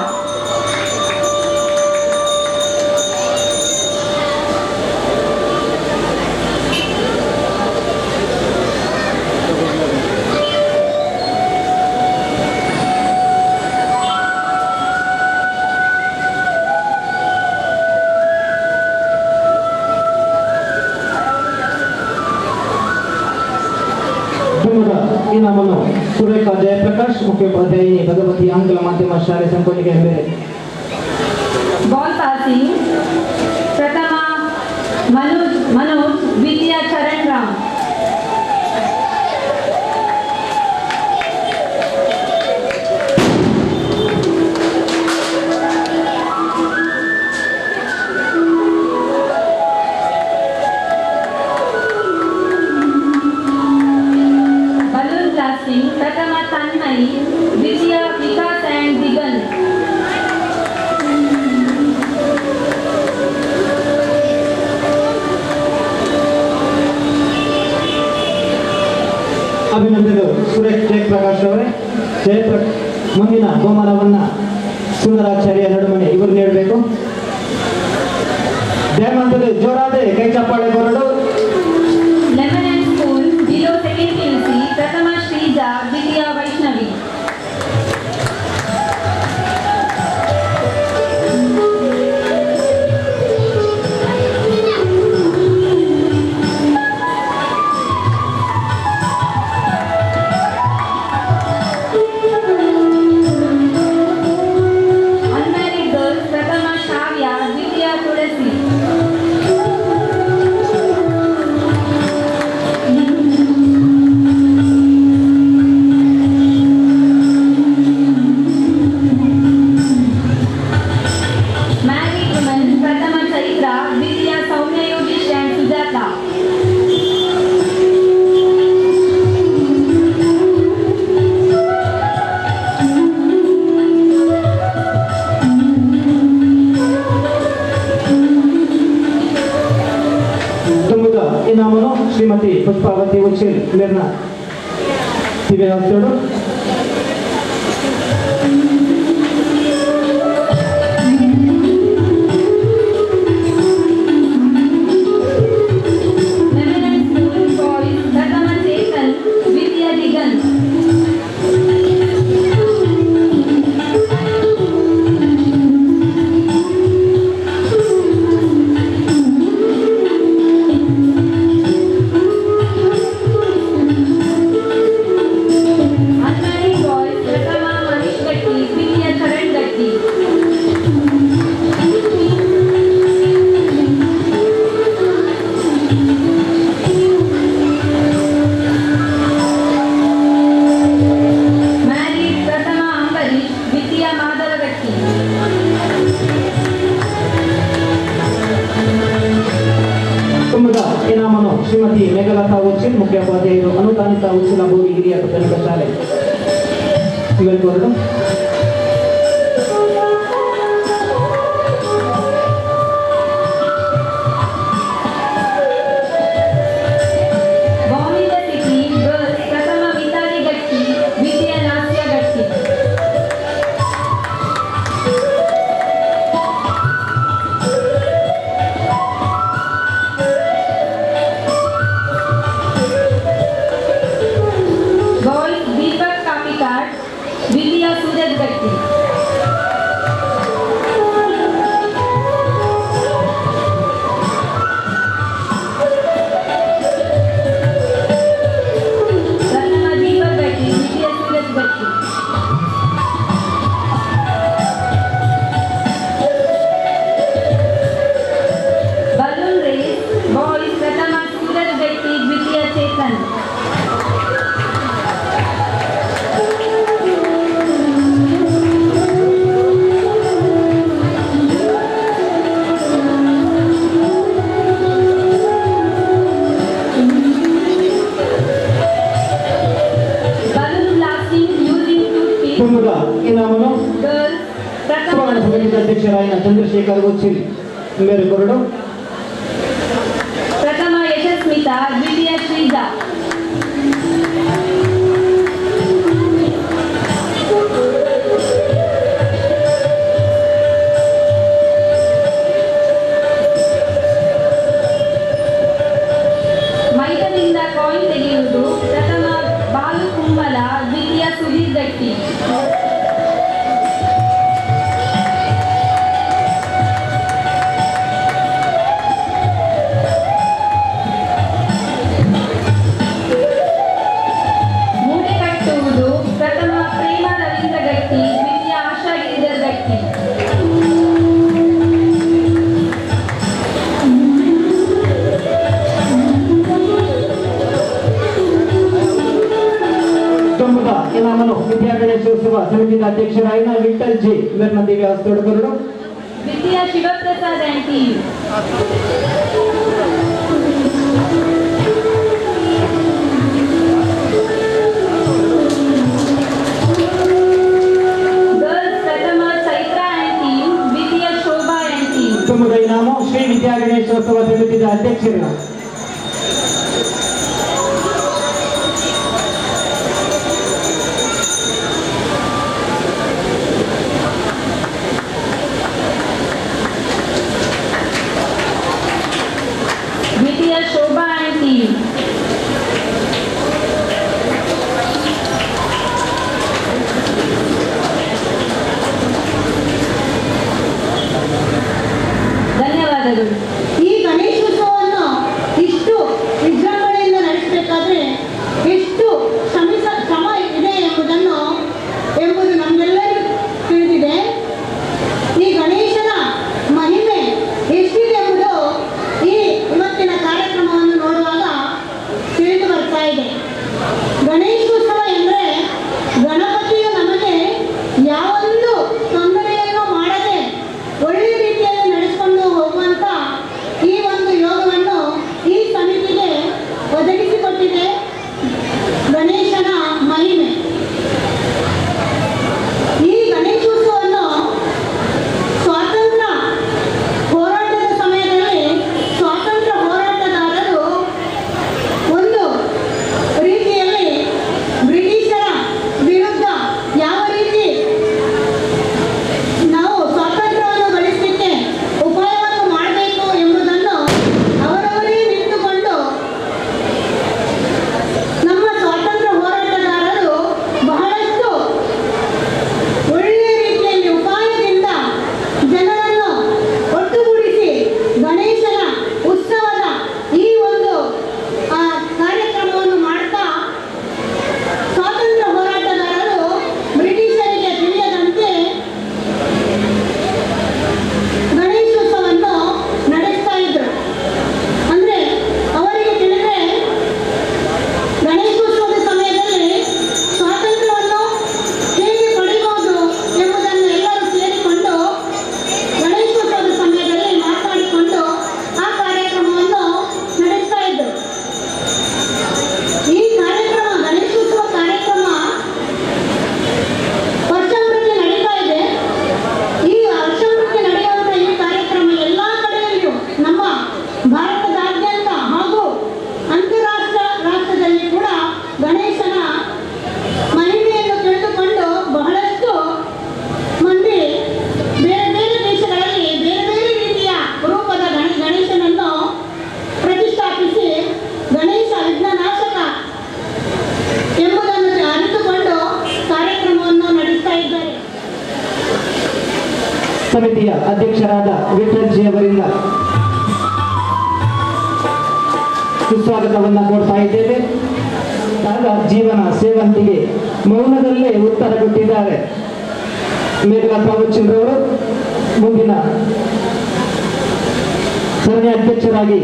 ಇನಾಮನ್ನು ಸುರೇಖಾ ಜಯಪ್ರಕಾಶ್ ಮುಖ್ಯೋಪಾಧ್ಯಾಯಿನಿ ಭಗವತಿ ಆಂಗ್ಲ ಮಾಧ್ಯಮ ಶಾಲೆ ಸಂಕೋಲಿಗೆ ಬೇರೆ. ಬಾಲ್ ಪಾಸಿಂಗ್ ಪ್ರಥಮ ಮನೋಜ್ ಮನೋಜ್, ದ್ವಿತೀಯ ಚರಣ್ ರಾಮ್. ಬಲೂನ್ ಬ್ಲಾಸ್ಟಿಂಗ್ ಪ್ರಥಮ ತನ್ಮಯಿ, ದ್ವಿತೀಯ ವಿಕಾಸ್ ಆ್ಯಂಡ್ ದಿಗನ್. ಅಭಿನಂದನೆಗಳು ಸುರೇಶ್ ಜಯಪ್ರಕಾಶ್ ಅವರೇ. ಮುಂದಿನ ಬಹುಮಾನವನ್ನ ಸುಂದರಾಚಾರ್ಯ ನಡುಮನೆ ಇವರು ನೀಡಬೇಕು. ದಯಮಾಡಿ ಜೋರಾದ ಕೈ ಚಪ್ಪಾಳೆ ಬರಡು. Lemon and spoon below second PUC ಪ್ರಥಮ ಶ್ರೀಜಾ, ದ್ವಿತೀಯ Vaishnavi. Unmarried girls ಪ್ರಥಮ ಶ್ರಾವ್ಯ, ದ್ವಿತೀಯ ತುಳಸಿ. ಮ್ಯಾರಿಡ್ ವುಮನ್ ಪ್ರಥಮ ಚೈತ್ರ, ದ್ವಿತೀಯ ಸೌಮ್ಯ ಯೋಗೀಶ್ ಆ್ಯಂಡ್ ಸುಜಾತ. ತುಂಬುದ ಇನಾಮನು ಶ್ರೀಮತಿ ಪುಷ್ಪಾವತಿ ಉಚ್ಚಿಲ್ ಮೇರ್ನ ದಿವ್ಯ ಹಸ್ತೋಡು. ಲೆಮನ್ ಅಂಡ್ ಸ್ಪೂನ್ ಬಾಯ್ಸ್ ಪ್ರಥಮ ಚೇತನ್, ದ್ವಿತೀಯ ದಿಗಂತ್. ಅನ್ಮ್ಯಾರಿಡ್ ಬಾಯ್ಸ್ ಪ್ರಥಮ ಮನೀಶ್ ಗಟ್ಟಿ, ದ್ವಿತೀಯ ಚರಣ್ ಗಟ್ಟಿ. ಮ್ಯಾರಿಡ್ ಪ್ರಥಮ ಅಂಬರೀಶ್, ದ್ವಿತೀಯ ಮಾಧವ ಗಟ್ಟಿ. ತುಂಬುದ ಇನಾಮನು ಶ್ರೀಮತಿ ಮೇಘಲತಾ ಉಚ್ಚಿಲ್ ಮುಖ್ಯೋಪಾಧ್ಯಾಯರು ಅನುದಾನಿತ ಉಚ್ಚಿಲ ಭೂಮಿ ಹಿರಿಯ ಪ್ರಾಥಮಿಕ ಶಾಲೆ ಇವರಿಗೆ ಹೊರಡು. ಬಾಂಬೆ ಸಿಟಿ ಗರ್ಲ್ಸ್ ಪ್ರಥಮ ಮಿತಾಲಿ ಗಟ್ಟಿ, ದ್ವಿತೀಯ Lasya Gatti. Boys Deepak Kapikad, ದ್ವಿತೀಯ ಸೂರಜ್ ಗಟ್ಟಿ. ಪ್ರಥಮ ದೀಪಕ್ ಇನಾಮನು ಗರ್ಲ್ಸ್ ಪ್ರಥಮ ಸುವರ್ಣ ಸಮಿತಿಯ ಅಧ್ಯಕ್ಷರಾಯಿನ ಚಂದ್ರಶೇಖರ್ ಉಚ್ಚಿಲ್ ಮೇರೆ ಕೊರಡು. ಪ್ರಥಮ ಯಶಸ್ಮಿತಾ, ದ್ವಿತೀಯ ಶ್ರೀಜಾ. ಮೈದನಿಂದ ಕಾಯಿನ್ ತೆಗೆಯುವುದು ಪ್ರಥಮ ಬಾಲು ಕುಂಬಲ, ದ್ವಿತೀಯ ಸುಧೀರ್ ಗಟ್ಟಿ. ಮೂಟೆ ಕಟ್ಟುವುದು ಪ್ರಥಮ ಪ್ರೇಮ ರವೀಂದ್ರ ಗಟ್ಟಿ, ದ್ವಿತೀಯ ಆಶಾ ಗಿರಿಧರ್ ಗಟ್ಟಿ. ದೊಂಬುದ ಇನಾಮನು ವಿದ್ಯಾ ಗಣೇಶೋತ್ಸವ ಸಮಿತಿಯ ಅಧ್ಯಕ್ಷರಾಯಿನ ವಿಠಲ್ ಜಿ ಮೇರ್ನ ದಿವ್ಯ ಹಸ್ತೋಡು ಕೊರಡು. ದ್ವಿತೀಯ ಶಿವಪ್ರಸಾದ್ ಆ್ಯಂಡ್ ಟೀಮ್. ಗರ್ಲ್ಸ್ ಪ್ರಥಮ ಚೈತ್ರ ಆ್ಯಂಡ್ ಟೀಮ್, ದ್ವಿತೀಯ ಶೋಭಾ ಆ್ಯಂಡ್ ಟೀಮ್. ದೊಂಬುದ ಇನಾಮು ಶ್ರೀ ವಿದ್ಯಾ ಗಣೇಶೋತ್ಸವ ಸಮಿತಿಯ ಅಧ್ಯಕ್ಷರು ದ್ವಿತೀಯ ಶೋಭಾ ಆ್ಯಂಡ್ ಟೀಮ್. ಧನ್ಯವಾದಗಳು. ಈ ಗಣೇಶೋತ್ಸವವನ್ನು ಇಷ್ಟು ವಿಜೃಂಭಣೆಯಿಂದ ನಡೆಸಬೇಕಾದ್ರೆ ಎಷ್ಟು ಶ್ರಮ ಇದೆ ಎಂಬುದು ನಮಗೆಲ್ಲರಿಗೂ ತಿಳಿದಿದೆ. ಈ ಗಣೇಶನ ಮಹಿಮೆ ಎಷ್ಟಿದೆ ಎಂಬುದು ಈ ಇವತ್ತಿನ ಕಾರ್ಯಕ್ರಮವನ್ನು ನೋಡುವಾಗ ತಿಳಿದು ಬರ್ತಾ ಇದೆ. ಗಣೇಶೋತ್ಸವ ಎಂದರೆ ಗಣಪತಿಯು ನಮಗೆ ಯಾವೊಂದು ತೊಂದರೆಯನ್ನು ಮಾಡದೆ ಒಳ್ಳೆಯ ರೀತಿಯಲ್ಲಿ ನಡೆಸಿಕೊಂಡು ಹೋಗುವಂಥ ಈ ಒಂದು ಯೋಗವನ್ನು ಈ ಸಮಿತಿಗೆ ಒದಗಿಸಿಕೊಟ್ಟಿದೆ ಗಣೇಶನ ಮಹಿಮೆ. ಈ ಗಣೇಶೋತ್ಸವವನ್ನು ಸ್ವಾತಂತ್ರ್ಯ ಹೋರಾಟದ ಸಮಯದಲ್ಲಿ ಸ್ವಾತಂತ್ರ್ಯ ಹೋರಾಟಗಾರರು ಒಂದು ರೀತಿಯಲ್ಲಿ ಬ್ರಿಟಿಷರ ವಿರುದ್ಧ ಯಾವ ರೀತಿ ನಾವು ಸ್ವಾತಂತ್ರ್ಯವನ್ನು ಗಳಿಸಲಿಕ್ಕೆ ಉಪಾಯವನ್ನು ಮಾಡಬೇಕು ಎಂಬುದನ್ನು ಅವರವರೇ ನಿಂತುಕೊಂಡು ನಮ್ಮ ಸ್ವಾತಂತ್ರ್ಯ ಹೋರಾಟಗಾರರು ಬಹಳಷ್ಟು ಒಳ್ಳೆಯ ರೀತಿಯಲ್ಲಿ ಉಪಾಯದಿಂದ ಜನರನ್ನು ಒಟ್ಟುಗೂಡಿಸಿ ಗಣೇಶನ ಉತ್ಸವದ ಈ ಒಂದು ಕಾರ್ಯಕ್ರಮವನ್ನು ಮಾಡ್ತಾ ಸ್ವಾತಂತ್ರ್ಯ ಹೋರಾಟಗಾರರು ಬ್ರಿಟಿಷರಿಗೆ ತಿಳಿಯದಂತೆ ಗಣೇಶೋತ್ಸವವನ್ನು ನಡೆಸ್ತಾ ಇದ್ರು. ಅಂದ್ರೆ ಅವರಿಗೆ ತಿಳಿದ್ರೆ ಗಣೇಶೋತ್ಸವದ ಸಮಯದಲ್ಲಿ ಸ್ವಾತಂತ್ರ್ಯವನ್ನು ಹೇಗೆ ಪಡೆಯಬಹುದು ಎಂಬುದನ್ನು ಎಲ್ಲರೂ ಸೇರಿಕೊಂಡು ಗಣೇಶೋತ್ಸವದ ಸಮಯದಲ್ಲಿ ಮಾತಾಡಿಕೊಂಡು ಆ ಕಾರ್ಯಕ್ರಮವನ್ನು ನಡೆಸ್ತಾ ಇದ್ರು. ಈ ಕಾರ್ಯಕ್ರಮ ಗಣೇಶೋತ್ಸವ ಕಾರ್ಯಕ್ರಮ ವರ್ಷಾನುಗಟ್ಟಲೆ ನಡೀತಾ ಇದೆ. ಈ ವರ್ಷಾನುಗಟ್ಟಲೆ ನಡೆಯುವಂಥ ಈ ಕಾರ್ಯಕ್ರಮ ಎಲ್ಲ ಕಡೆಯಲ್ಲಿಯೂ ನಮ್ಮ ಭಾರತದಾದ್ಯಂತ ಹಾಗೂ ಅಂತಾರಾಷ್ಟ್ರ ರಾಷ್ಟ್ರದಲ್ಲಿ ಕೂಡ ಗಣೇಶನ ಮಹಿಮೆಯನ್ನು ತಿಳಿದುಕೊಂಡು ಬಹಳಷ್ಟು ಮಂದಿ ಬೇರೆ ಬೇರೆ ದೇಶಗಳಲ್ಲಿ ಬೇರೆ ಬೇರೆ ರೀತಿಯ ರೂಪದ ಗಣೇಶನನ್ನು ಪ್ರತಿಷ್ಠಾಪಿಸಿ ಗಣೇಶ ವಿಘ್ನನಾಶಕ ಎಂಬುದನ್ನು ಅರಿತುಕೊಂಡು ಕಾರ್ಯಕ್ರಮವನ್ನು ನಡೆಸ್ತಾ ಇದ್ದಾರೆ. ಸಮಿತಿಯ ಅಧ್ಯಕ್ಷರಾದ ವಿಠಲ್ ಜಿ ಅವರಿಂದ ಸುಸ್ವಾಗತವನ್ನು ಕೋರ್ತಾ ಇದ್ದೇವೆ. ಆಗ ಜೀವನ ಸೇವಂತಿಗೆ ಮೌನದಲ್ಲೇ ಉತ್ತರ ಕೊಟ್ಟಿದ್ದಾರೆ ಮೇಘಲಾ ಪ್ರವಚನ್ರವರು. ಮುಂದಿನ ಸರಣಿ ಅಧ್ಯಕ್ಷರಾಗಿ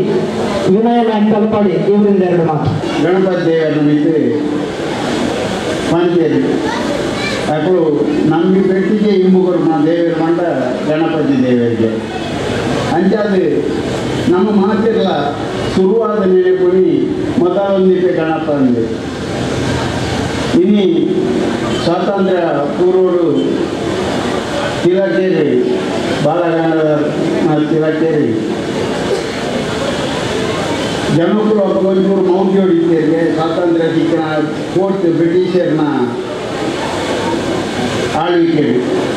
ವಿನಯ ನಾಯ್ಕ ತಲಪಾಡಿ ಇವರಿಂದ ಎರಡು ಮಾತು. ಗಣಪತಿ ದೇವರ ಮಿತ್ರ ಪಂಚೇರಿ ಅప్పుడు ನಮಗೆ ಪೆಟ್ಟಿಗೆ ಇಂಬುಗರು ದೇವರ ಮಂಡ ಗಣಪತಿ ದೇವರಿಗೆ ಅಂಚಾದ ನಮ್ಮ ಮಾತಿರಲ ಶುರುವಾದ ಮೇಲೆ ಪುನಿ ಮೊದಲೊಂದಿಗೆ ಗಣಪ ಅಂದೆ ಇನಿ ಸ್ವಾತಂತ್ರ್ಯ ಪೂರ್ವರು ತಿಲಕೇರಿ ಬಾಲಗಂಗಾಧರ ತಿಲಕೇರಿ ಜನಕ್ಕಳು ಅಪ್ಪಗೊಂಚೂರು ಮೌಂಟಿ ಹೊಡಿತೇರಿಗೆ ಸ್ವಾತಂತ್ರ್ಯ ಸಿಕ್ಕಿನ ಕೋರ್ಟ್ ಬ್ರಿಟಿಷರ್ನ ಆಳ್ವಿಕೆ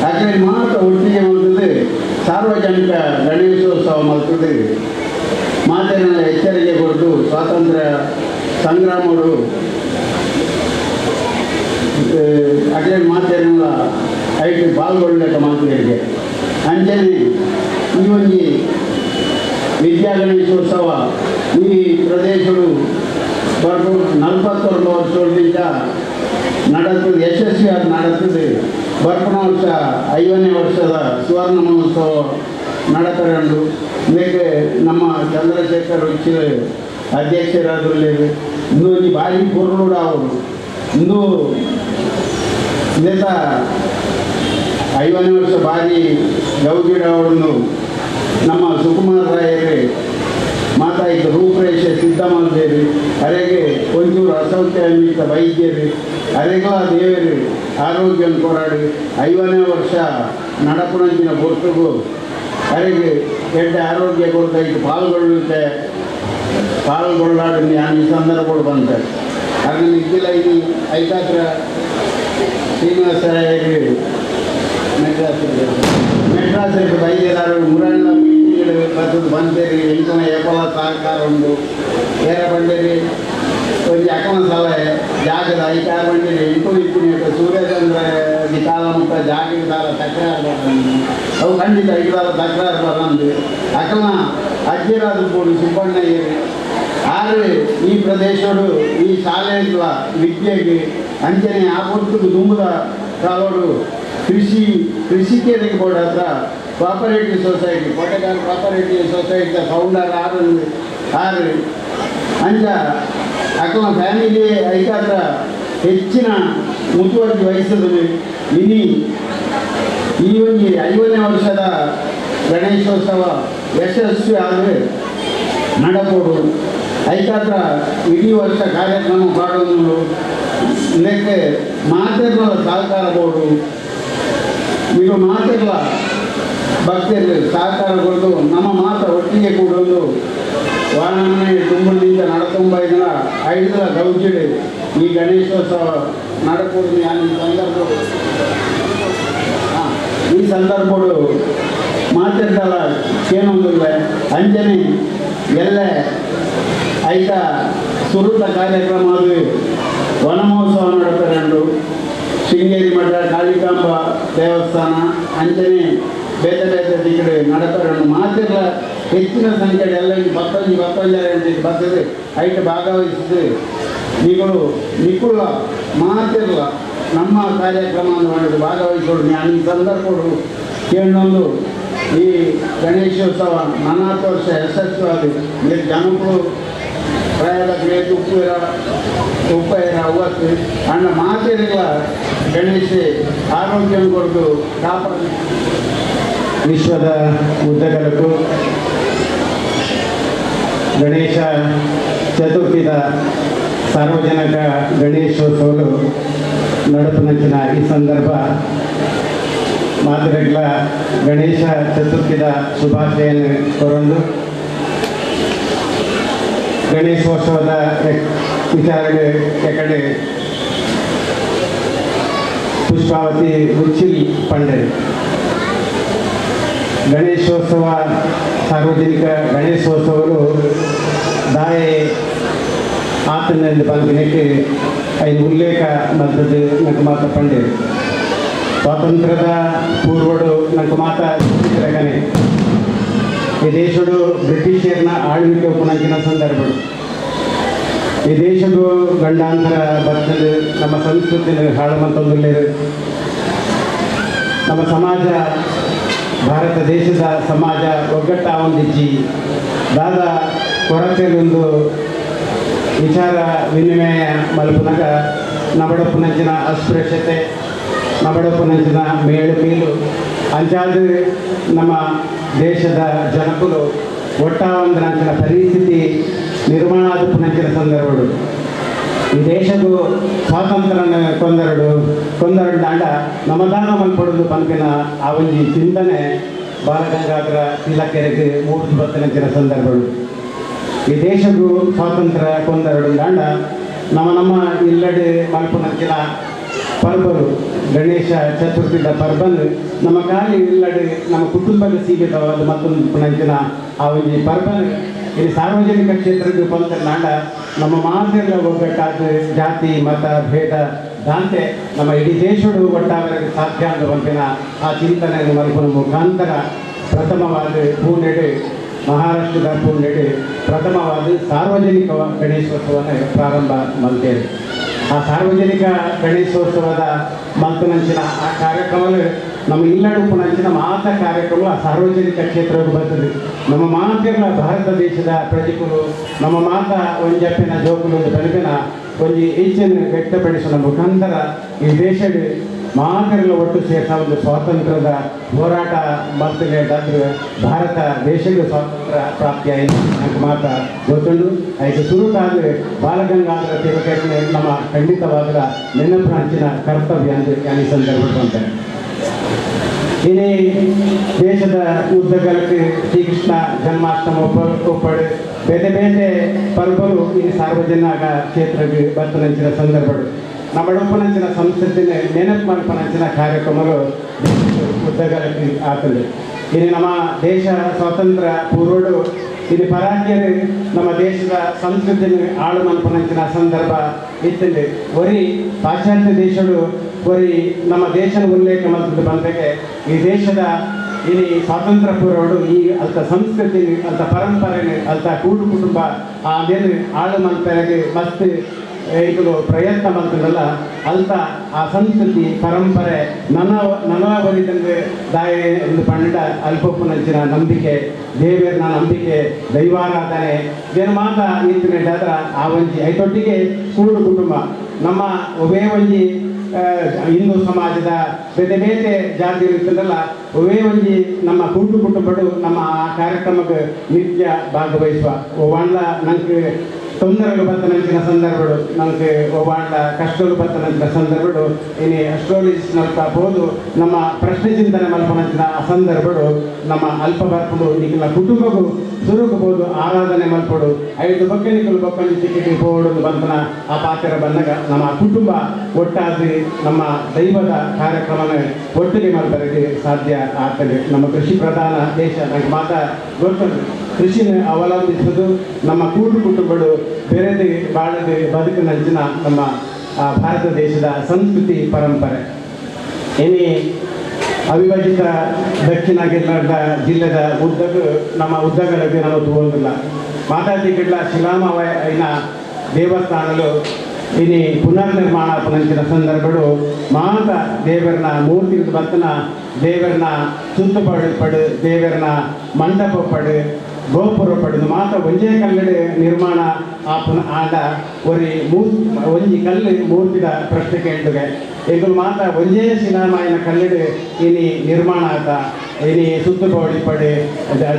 ಯಾಕಂದರೆ ಮಾತ್ರ ಒಟ್ಟಿಗೆ ಮಾಡ್ತದೆ ಸಾರ್ವಜನಿಕ ಗಣೇಶೋತ್ಸವ ಮಾಡ್ತದೆ ಮಾತಿನ ಎಚ್ಚರಿಕೆ ಕೊಟ್ಟು ಸ್ವಾತಂತ್ರ್ಯ ಸಂಗ್ರಾಮರು ಅದೇ ಮಾತೆಲ್ಲ ಐಟು ಪಾಲ್ಗೊಳ್ಳಕ ಮಾತಿಗೆ ಅಂಚನೆ ಈ ಒಂದು ವಿದ್ಯಾ ಗಣೇಶೋತ್ಸವ ಈ ಪ್ರದೇಶಗಳು ಬರ್ದು 41 ವರ್ಷದಿಂದ ನಡೆಸ್ತದೆ, ಯಶಸ್ವಿಯಾಗಿ ನಡೆಸ್ತದೆ. ಬರ್ಪಣ ವರ್ಷ 50ನೇ ವರ್ಷದ ಸುವರ್ಣ ಮಹೋತ್ಸವ ನಡತರಂಡು. ಇದಕ್ಕೆ ನಮ್ಮ ಚಂದ್ರಶೇಖರ್ ಉಚ್ಚಿಲ ಅಧ್ಯಕ್ಷರಾದ್ರಲ್ಲಿ ಇಂದು ಈ ಭಾರಿ ಪೊರ್ಲುಡ ಅವರು ಇಂದು ನೇತ 50ನೇ ವರ್ಷ ಭಾರಿ ಗೌಗಿಡ ಅವರನ್ನು ನಮ್ಮ ಸುಕುಮಾರ್ ರಾಯರೇ ಮಾತಾಯಿತು ರೂಪರೇಷೆ ಸಿದ್ಧ ಮಾಡ್ದೇರಿ ಅರೆಗೆ ಒಂಚೂರು ಅಸೌಖ್ಯ ನಿಮಿತ್ತ ವೈದ್ಯರು ಅರೆಗೂ ಆ ದೇವರು ಆರೋಗ್ಯ ಕೊರಾಡಿ 50ನೇ ವರ್ಷ ನಡಪುಣಂಚಿನ ಪೊರ್ತುಗು ಅರೆಗೆ ಎಡ್ಡೆ ಆರೋಗ್ಯ ಕೊಡ್ತಾಯಿತ್ತು ಪಾಲ್ಗೊಳ್ಳುತ್ತೆ ಪಾಲ್ಗೊಳ್ಳಾಡಿ ನಾನು ಈ ಸಂದರ್ಭ ಬಂತೆ ಅದನ್ನು ಇದ್ದಿಲ್ಲ. ಇಲ್ಲಿ ಐಕಾತ್ರ ಶ್ರೀನಿವಾಸ ರಾಯರು ಮೆಡ್ರಾಸ್ ವೈದ್ಯರಾರು ಮುರಣ್ಣ ಬರ್ತದೆ ಬಂತೇರಿ ಎಂಕನ ಏಪಲ ಸಹಕಾರ ಉಂಡು ಏರ ಬಂಡೇರಿ ಒಂಜಿ ಅಕಮ ಸಲಹೆ ಜಾಗದ ಐಕಾರು ಬಂಡೇರಿ ಎಂಟು ಇತ್ತಿನ ಸೂರ್ಯಚಂದ್ರ ಕಾಲ ಮುಟ್ಟ ಜಾಗದ ಸಾಲ ತಕರಾರು ಬರಂದು ಅವು ಖಂಡಿತ ಐದಾಲ ತಕರಾರು ಬರಂದು ಅಕಮ ಅಜ್ಜಿರಾದ ಬೋಡು ಸುಬ್ಬಣ್ಣಯ್ಯರು ಆದರೆ ಈ ಪ್ರದೇಶಡು ಈ ಶಾಲೆಗಳ ವಿದ್ಯೆಗೆ ಅಂಚನೆ ಆ ಪೊರ್ತುಗು ದುಂಬುದ ಕಾಲೋಡು ಕೃಷಿಕರಿಗೆ ಬೋರ್ಡ್ ಹತ್ರ cooperative society Kotekar cooperative society founder ಆರು ಆರು ಅಂಚ ಅಕಲ ಫ್ಯಾಮಿಲಿ ಐಕಾತ್ರ ಹೆಚ್ಚಿನ ಮುತುವರ್ಜಿ ವಹಿಸಿದ್ರು. ಇನಿ ಈ ಒಂದು 50ನೇ ವರ್ಷದ ಗಣೇಶೋತ್ಸವ ಯಶಸ್ವಿ ಆದರೆ ನಡಕೋಡು ಐಕಾತ್ರ ಇಡೀ ವರ್ಷ ಕಾರ್ಯಕ್ರಮ ಮಾಡೋದು ಇದಕ್ಕೆ ಮಾತೆಗಳ ಸಹಕಾರ ಬೋರ್ಡು ಈಗ ಮಾತೆಗಳ ಭಕ್ತರು ಸಹಕಾರ ಕೊಡೋದು ನಮ್ಮ ಮಾತ ಒಟ್ಟಿಗೆ ಕೂಡೋದು ವಾಹನ ತುಂಬಲಿಂದ ನಡತುಂಬ ಇದನ್ನ ಐದರ ಗೌಜಿಡೆ ಈ ಗಣೇಶೋತ್ಸವ ನಡಕೋದು ಸಂದರ್ಭ ಈ ಸಂದರ್ಭಗಳು ಮಾತಿರ್ತಲ್ಲ ಏನೊಂದಿಲ್ಲ ಅಂಜನೆ ಎಲ್ಲ ಐತ ಸುರುತ ಕಾರ್ಯಕ್ರಮ ಅದು ವನಮಹೋತ್ಸವ ನಡಪರಂಡು ಶೃಂಗೇರಿ ಮಠ ಕಾಳಿಕಾಂಬ ದೇವಸ್ಥಾನ ಅಂಚನೆ ಬೇತೆ ಬೇತೆ ದಿಕ್ಕಡೆ ನಡಪರಂಡು ಮಾತಿರ್ಲ ಹೆಚ್ಚಿನ ಸಂಖ್ಯೆ ಎಲ್ಲ ಬತ್ತೊಂಜಿ ಬತ್ತೊಂಜರ ಬರ್ತದೆ ಐಟ ಭಾಗವಹಿಸಿದೆ ನೀವು ನಿಕುಳ ಮಾತಿರ್ಲ ನಮ್ಮ ಕಾರ್ಯಕ್ರಮ ಮಾಡಿದ್ದು ಭಾಗವಹಿಸೋಡು ನಾನು ಈ ಸಂದರ್ಭಗಳು ಕೇಳೊಂದು ಈ ಗಣೇಶೋತ್ಸವ ನಾನಾತ್ತು ವರ್ಷ ಯಶಸ್ವಿಯಾಗಿ మీరు ಜನಗಳು ಪ್ರಾಯದ ಉಪ್ಪು ಇರ ಉಪ್ಪ ಇರ ಅವತ್ತು ಅಣ್ಣ ಮಾತಿರಲ್ಲ ಗಣೇಶ ಆರೋಗ್ಯ ಕೊರತು ಕಾಪಾಡ. ವಿಶ್ವದ ಉದ್ದಗಲಕ್ಕೂ ಗಣೇಶ ಚತುರ್ಥಿದ ಸಾರ್ವಜನಿಕ ಗಣೇಶೋತ್ಸವಗಳು ನಡಪುನಂಚಿನ ಈ ಸಂದರ್ಭ ಮಾದರಿಗಳ ಗಣೇಶ ಚತುರ್ಥಿದ ಶುಭಾಶಯನ್ನು ಕೊರೊಂದು ಗಣೇಶೋತ್ಸವದ ವಿಚಾರಣೆ ಎಕಡೆ ಪುಷ್ಪಾವತಿ ಉಚ್ಚಿಲ್ ಪಂಡರಿ ಗಣೇಶೋತ್ಸವ ಸಾರ್ವಜನಿಕ ಗಣೇಶೋತ್ಸವಗಳು ದಾಯೆ ಆತನಲ್ಲಿ ಪಂಪಿನಕ್ಕೆ ಐದು ಉಲ್ಲೇಖ ಮದ್ದದು ನಂಗೆ ಮಾತ ಪಂಡೇರು ಸ್ವಾತಂತ್ರ್ಯದ ಪೂರ್ವಡು ನಂಗೆ ಮಾತ ಚಿತ್ರಕನೆ ಈ ದೇಶಡು ಬ್ರಿಟಿಷರ್ನ ಆಳ್ವಿಕೆ ಉಪನಂಚಿನ ಸಂದರ್ಭಗಳು ಈ ದೇಶದ ಗಂಡಾಂತರ ಬರ್ತದೆ ನಮ್ಮ ಸಂಸ್ಕೃತಿನ ಹಾಳು ಮಂತೊಂದುಲ್ಲೇರು ನಮ್ಮ ಸಮಾಜ ಭಾರತ ದೇಶದ ಸಮಾಜ ಒಗ್ಗಟ್ಟ ಒಂದಿಜ್ಜಿ ದಾದ ಕೊರತೆಯಲ್ಲೊಂದು ವಿಚಾರ ವಿನಿಮಯ ಮಲ್ಪುನಗ ನಬಡಪ್ಪನಂಚಿನ ಅಸ್ಪೃಶ್ಯತೆ ನಬಡಪ್ಪನಂಚಿನ ಮೇಳು ಮೇಲು ಅಂಚಾದ ನಮ್ಮ ದೇಶದ ಜನಕುಲು ಒಟ್ಟಾವಂದನಂಚಿನ ಪರಿಸ್ಥಿತಿ ನಿರ್ಮಾಣ ಆದಪ್ಪನಂಚಿನ ಸಂದರ್ಭಗಳು ಈ ದೇಶಕ್ಕೂ ಸ್ವಾತಂತ್ರ್ಯನ ಕೊಂದರಡು ಕೊಂದರಡು ದಾಂಡ ನಮದಾನ ಮಲ್ಪಡೋದು ಪನ್ಪಿನ ಆ ಒಂಜಿ ಚಿಂತನೆ ಬಾಲಗಂಗಾಧರ ತಿಲಕರಿಗೆ ಮೂರು ಬತ್ತನಂಚಿನ ಸಂದರ್ಭಗಳು. ಈ ದೇಶಕ್ಕೂ ಸ್ವಾತಂತ್ರ್ಯ ಕೊಂದರಡು ದಾಂಡ ನಮ್ಮ ನಮ್ಮ ಇಲ್ಲಡೆ ಮಲ್ಪನಂಚಿನ ಪರ್ಬರು ಗಣೇಶ ಚತುರ್ಥಿದ ಪರ್ಬನು ನಮ್ಮ ಖಾಲಿ ಇಲ್ಲಡೆ ನಮ್ಮ ಕುಟುಂಬದ ಸೀಮಿತವಾದ ಮತ್ತೊಂದು ಪುನಂಚಿನ ಆ ಒಂಜಿ ಪರ್ಬನು ಇಲ್ಲಿ ಸಾರ್ವಜನಿಕ ಕ್ಷೇತ್ರದ ಬಂದ ನಮ್ಮ ಮಾತೆಲ್ಲ ಒಗ್ಗಟ್ಟಾದ ಜಾತಿ ಮತ ಭೇದ ದಾಂತೆ ನಮ್ಮ ಇಡೀ ದೇಶಡು ಒಟ್ಟಾಗಲಿಕ್ಕೆ ಸಾಧ್ಯ ಅಂತ ಬಂಪಿನ ಆ ಚಿಂತನೆಯನ್ನು ಮಲ್ಪನ ಮುಖಾಂತರ ಪ್ರಥಮವಾದ ಪೂನೆಡೆ ಮಹಾರಾಷ್ಟ್ರದ ಪೂನೆಡೆ ಪ್ರಥಮವಾದ ಸಾರ್ವಜನಿಕ ಗಣೇಶೋತ್ಸವವನ್ನು ಪ್ರಾರಂಭ ಮಲ್ತೇವೆ. ಆ ಸಾರ್ವಜನಿಕ ಗಣೇಶೋತ್ಸವದ ಮಲ್ತನಂಚಿನ ಆ ಕಾರ್ಯಕ್ರಮಗಳು ನಮ್ಮ ಇಲ್ಲಡುಪನಂಚಿನ ಮಾತ ಕಾರ್ಯಕ್ರಮ ಆ ಸಾರ್ವಜನಿಕ ಕ್ಷೇತ್ರಕ್ಕೆ ಬರ್ತದೆ. ನಮ್ಮ ಮಾತೆಲ್ಲ ಭಾರತ ದೇಶದ ಪ್ರಜೆಗಳು ನಮ್ಮ ಮಾತ ಒಂಜಪ್ಪಿನ ಜೋಕುಲು ಒಂದು ಬಲಪಿನ ಒಂಜಿ ಇಚ್ಛೆಯನ್ನು ವ್ಯಕ್ತಪಡಿಸುವ ಮುಖಾಂತರ ಈ ದೇಶದ ಮಾತೆಲ್ಲ ಒಟ್ಟು ಸೇರಿಸ ಒಂದು ಸ್ವಾತಂತ್ರ್ಯದ ಹೋರಾಟ ಮಲ್ತದೆ. ಭಾರತ ದೇಶಕ್ಕೆ ಸ್ವಾತಂತ್ರ್ಯ ಪ್ರಾಪ್ತಿಯಾಯಿತು ಅಂತ ಮಾತ ಗೊತ್ತುಂಡು. ಅದಕ್ಕೆ ಸುರುಕಾದ ಬಾಲಗಂಗಾಧರ ತಿಲಕರಿಗೆ ನಮ್ಮ ಖಂಡಿತವಾದ ನೆನಪಿನ ಕರ್ತವ್ಯ ಅಂತ ಈ ಸಂದರ್ಭ ಅಂತಾರೆ. ಇಡೀ ದೇಶದ ಉದ್ದಗಲಕ್ಕೆ ಶ್ರೀಕೃಷ್ಣ ಜನ್ಮಾಷ್ಟಮ ಒಪ್ಪಡು ಬೇರೆ ಬೇರೆ ಪರ್ಬಲು ಈ ಸಾರ್ವಜನಿಕ ಕ್ಷೇತ್ರಕ್ಕೆ ಬರ್ತನಂಚಿನ ಸಂದರ್ಭಗಳು ನಮ್ಮ ಸಂಸ್ಕೃತಿನ ನೆನಪು ಮಲ್ಪನಂಚಿನ ಕಾರ್ಯಕ್ರಮಗಳು ಉದ್ದಗಲಕ್ಕೆ ಆತದೆ. ಇಲ್ಲಿ ನಮ್ಮ ದೇಶ ಸ್ವಾತಂತ್ರ್ಯ ಪೂರ್ವಡು ಇಲ್ಲಿ ಪರಾಜ್ಯರು ನಮ್ಮ ದೇಶದ ಸಂಸ್ಕೃತಿನ ಆಳು ಮಲ್ಪನಂಚಿನ ಸಂದರ್ಭ ಇತ್ತಂದೆ. ಒರಿ ಪಾಶ್ಚಾತ್ಯ ದೇಶಗಳು ಒರಿ ನಮ್ಮ ದೇಶದ ಉಲ್ಲೇಖ ಮಲ್ತದ್ದು ಬಂದಾಗೆ ಈ ದೇಶದ ಇಲ್ಲಿ ಸ್ವಾತಂತ್ರ್ಯ ಪೂರ್ವಡು ಈ ಅಲ್ತ ಸಂಸ್ಕೃತಿ ಅಲ್ತ ಪರಂಪರೆ ಅಲ್ತ ಕೂಡು ಕುಟುಂಬ ಆ ಮೇಲೆ ಆಳು ಮಲ್ಪೆಗೆ ಮಸ್ತ್ ಈಗಲೂ ಪ್ರಯತ್ನ ಮಾಡ್ತದಲ್ಲ ಅಲ್ತ ಆ ಸಂಸ್ಕೃತಿ ಪರಂಪರೆ ನನವರಿತಂದ್ರೆ ದಾಯ ಒಂದು ಪಂಡ ಅಲ್ಪಪ್ಪನಂಚಿನ ನಂಬಿಕೆ ದೇವರನ ನಂಬಿಕೆ ದೈವಾರಾಧನೆ ದೇನ ಮಾತ ಈತನ ಆ ಒಂಜಿ ಐತೊಟ್ಟಿಗೆ ಕೂಡು ಕುಟುಂಬ ನಮ್ಮ ಒವೇ ಒಂಜಿ ಹಿಂದೂ ಸಮಾಜದ ಬೇರೆ ಬೇರೆ ಜಾತಿ ಇರ್ತದಲ್ಲ ಒವೇ ಒಂಜಿ ನಮ್ಮ ಕೂಟು ಕುಟುಂಬಗಳು ನಮ್ಮ ಆ ಕಾರ್ಯಕ್ರಮಕ್ಕೆ ನಿತ್ಯ ಭಾಗವಹಿಸುವ ಒವಾಂಡ ನಂಗೆ ತೊಂದರೆಗಳು ಬರ್ತನಂಚಿನ ಸಂದರ್ಭಗಳು ನಮಗೆ ಒವಾಂಡ ಕಷ್ಟಗಳು ಬರ್ತನಂಚಿನ ಸಂದರ್ಭಗಳು ಇನ್ನು ಅಸ್ಟ್ರಾಲಜಿಸ್ಟ್ನಲ್ಪ ಹೋದು ನಮ್ಮ ಪ್ರಶ್ನೆ ಚಿಂತನೆ ಮಲ್ಪನಂಚಿನ ಆ ಸಂದರ್ಭಗಳು ನಮ್ಮ ಅಲ್ಪ ಬರ್ಪಡು ಈಗಿನ ಕುಟುಂಬಕ್ಕೂ ಸುರುಕಬಹುದು ಆರಾಧನೆ ಮಲ್ಪಡು ಐದು ಬಕ್ಕನಿಕಲು ಬಕ್ಕನಿ ಟಿಕೆಟ್ ಹೋಗೋದು ಬಂತನ ಆ ಪಾತ್ರ ಬಂದಾಗ ನಮ್ಮ ಕುಟುಂಬ ಒಟ್ಟಾಗಿ ನಮ್ಮ ದೈವದ ಕಾರ್ಯಕ್ರಮನ ಒಟ್ಟಿಗೆ ಮಲ್ಪಲಿಕ್ಕೆ ಸಾಧ್ಯ ಆಗ್ತದೆ. ನಮ್ಮ ಕೃಷಿ ಪ್ರಧಾನ ದೇಶ ನನಗೆ ಮಾತಾ ಗೊತ್ತುಂಟು. ಕೃಷಿನ ಅವಲಂಬಿಸುವುದು ನಮ್ಮ ಕೂಡು ಕುಟುಂಬಗಳು ಬೇರೆದೇ ಬಾಳದೆ ಬದುಕಿನಂಚಿನ ನಮ್ಮ ಭಾರತ ದೇಶದ ಸಂಸ್ಕೃತಿ ಪರಂಪರೆ. ಏನೇ ಅವಿಭಜಿತ ದಕ್ಷಿಣ ಕನ್ನಡ ಜಿಲ್ಲೆದ ಉದ್ದಕ್ಕೂ ನಮ್ಮ ಉದ್ದಗಳಿಗೆ ನಾವು ತಗೊಂಡಿಲ್ಲ. ಮಾತಾತಿ ಗಿಡ್ಲ ಶಿಲಾಮವಯನ ದೇವಸ್ಥಾನಲು ಇನಿ ಪುನರ್ನಿರ್ಮಾಣ ಪುನಂಚಿನ ಸಂದರ್ಭಗಳು ಮಾತ ದೇವರನ ಮೂರ್ತಿ ಬರ್ತನ ದೇವರನ ಸುತ್ತಪಡು ಪಡು ದೇವರನ ಮಂಟಪ ಪಡು ಗೋಪುರ ಪಡೆದು ಮಾತ ಒಂಜೇ ಕಲ್ಲಡೆ ನಿರ್ಮಾಣ ಆಪನ ಆದ ಒರಿ ಒಂಜಿ ಕಲ್ಲು ಮೂರ್ತಿದ ಪ್ರಶ್ನೆ ಕೇಳಿದುಗೆ ಎಂಕುಲು ಮಾತ ಒಂಜೇ ಶಿಲಾಮಾಯನ ಕಲ್ಲಡೆ ಇನಿ ನಿರ್ಮಾಣ ಆತ ಇನಿ ಸುತ್ತುಪಡಿ ಪಡೆ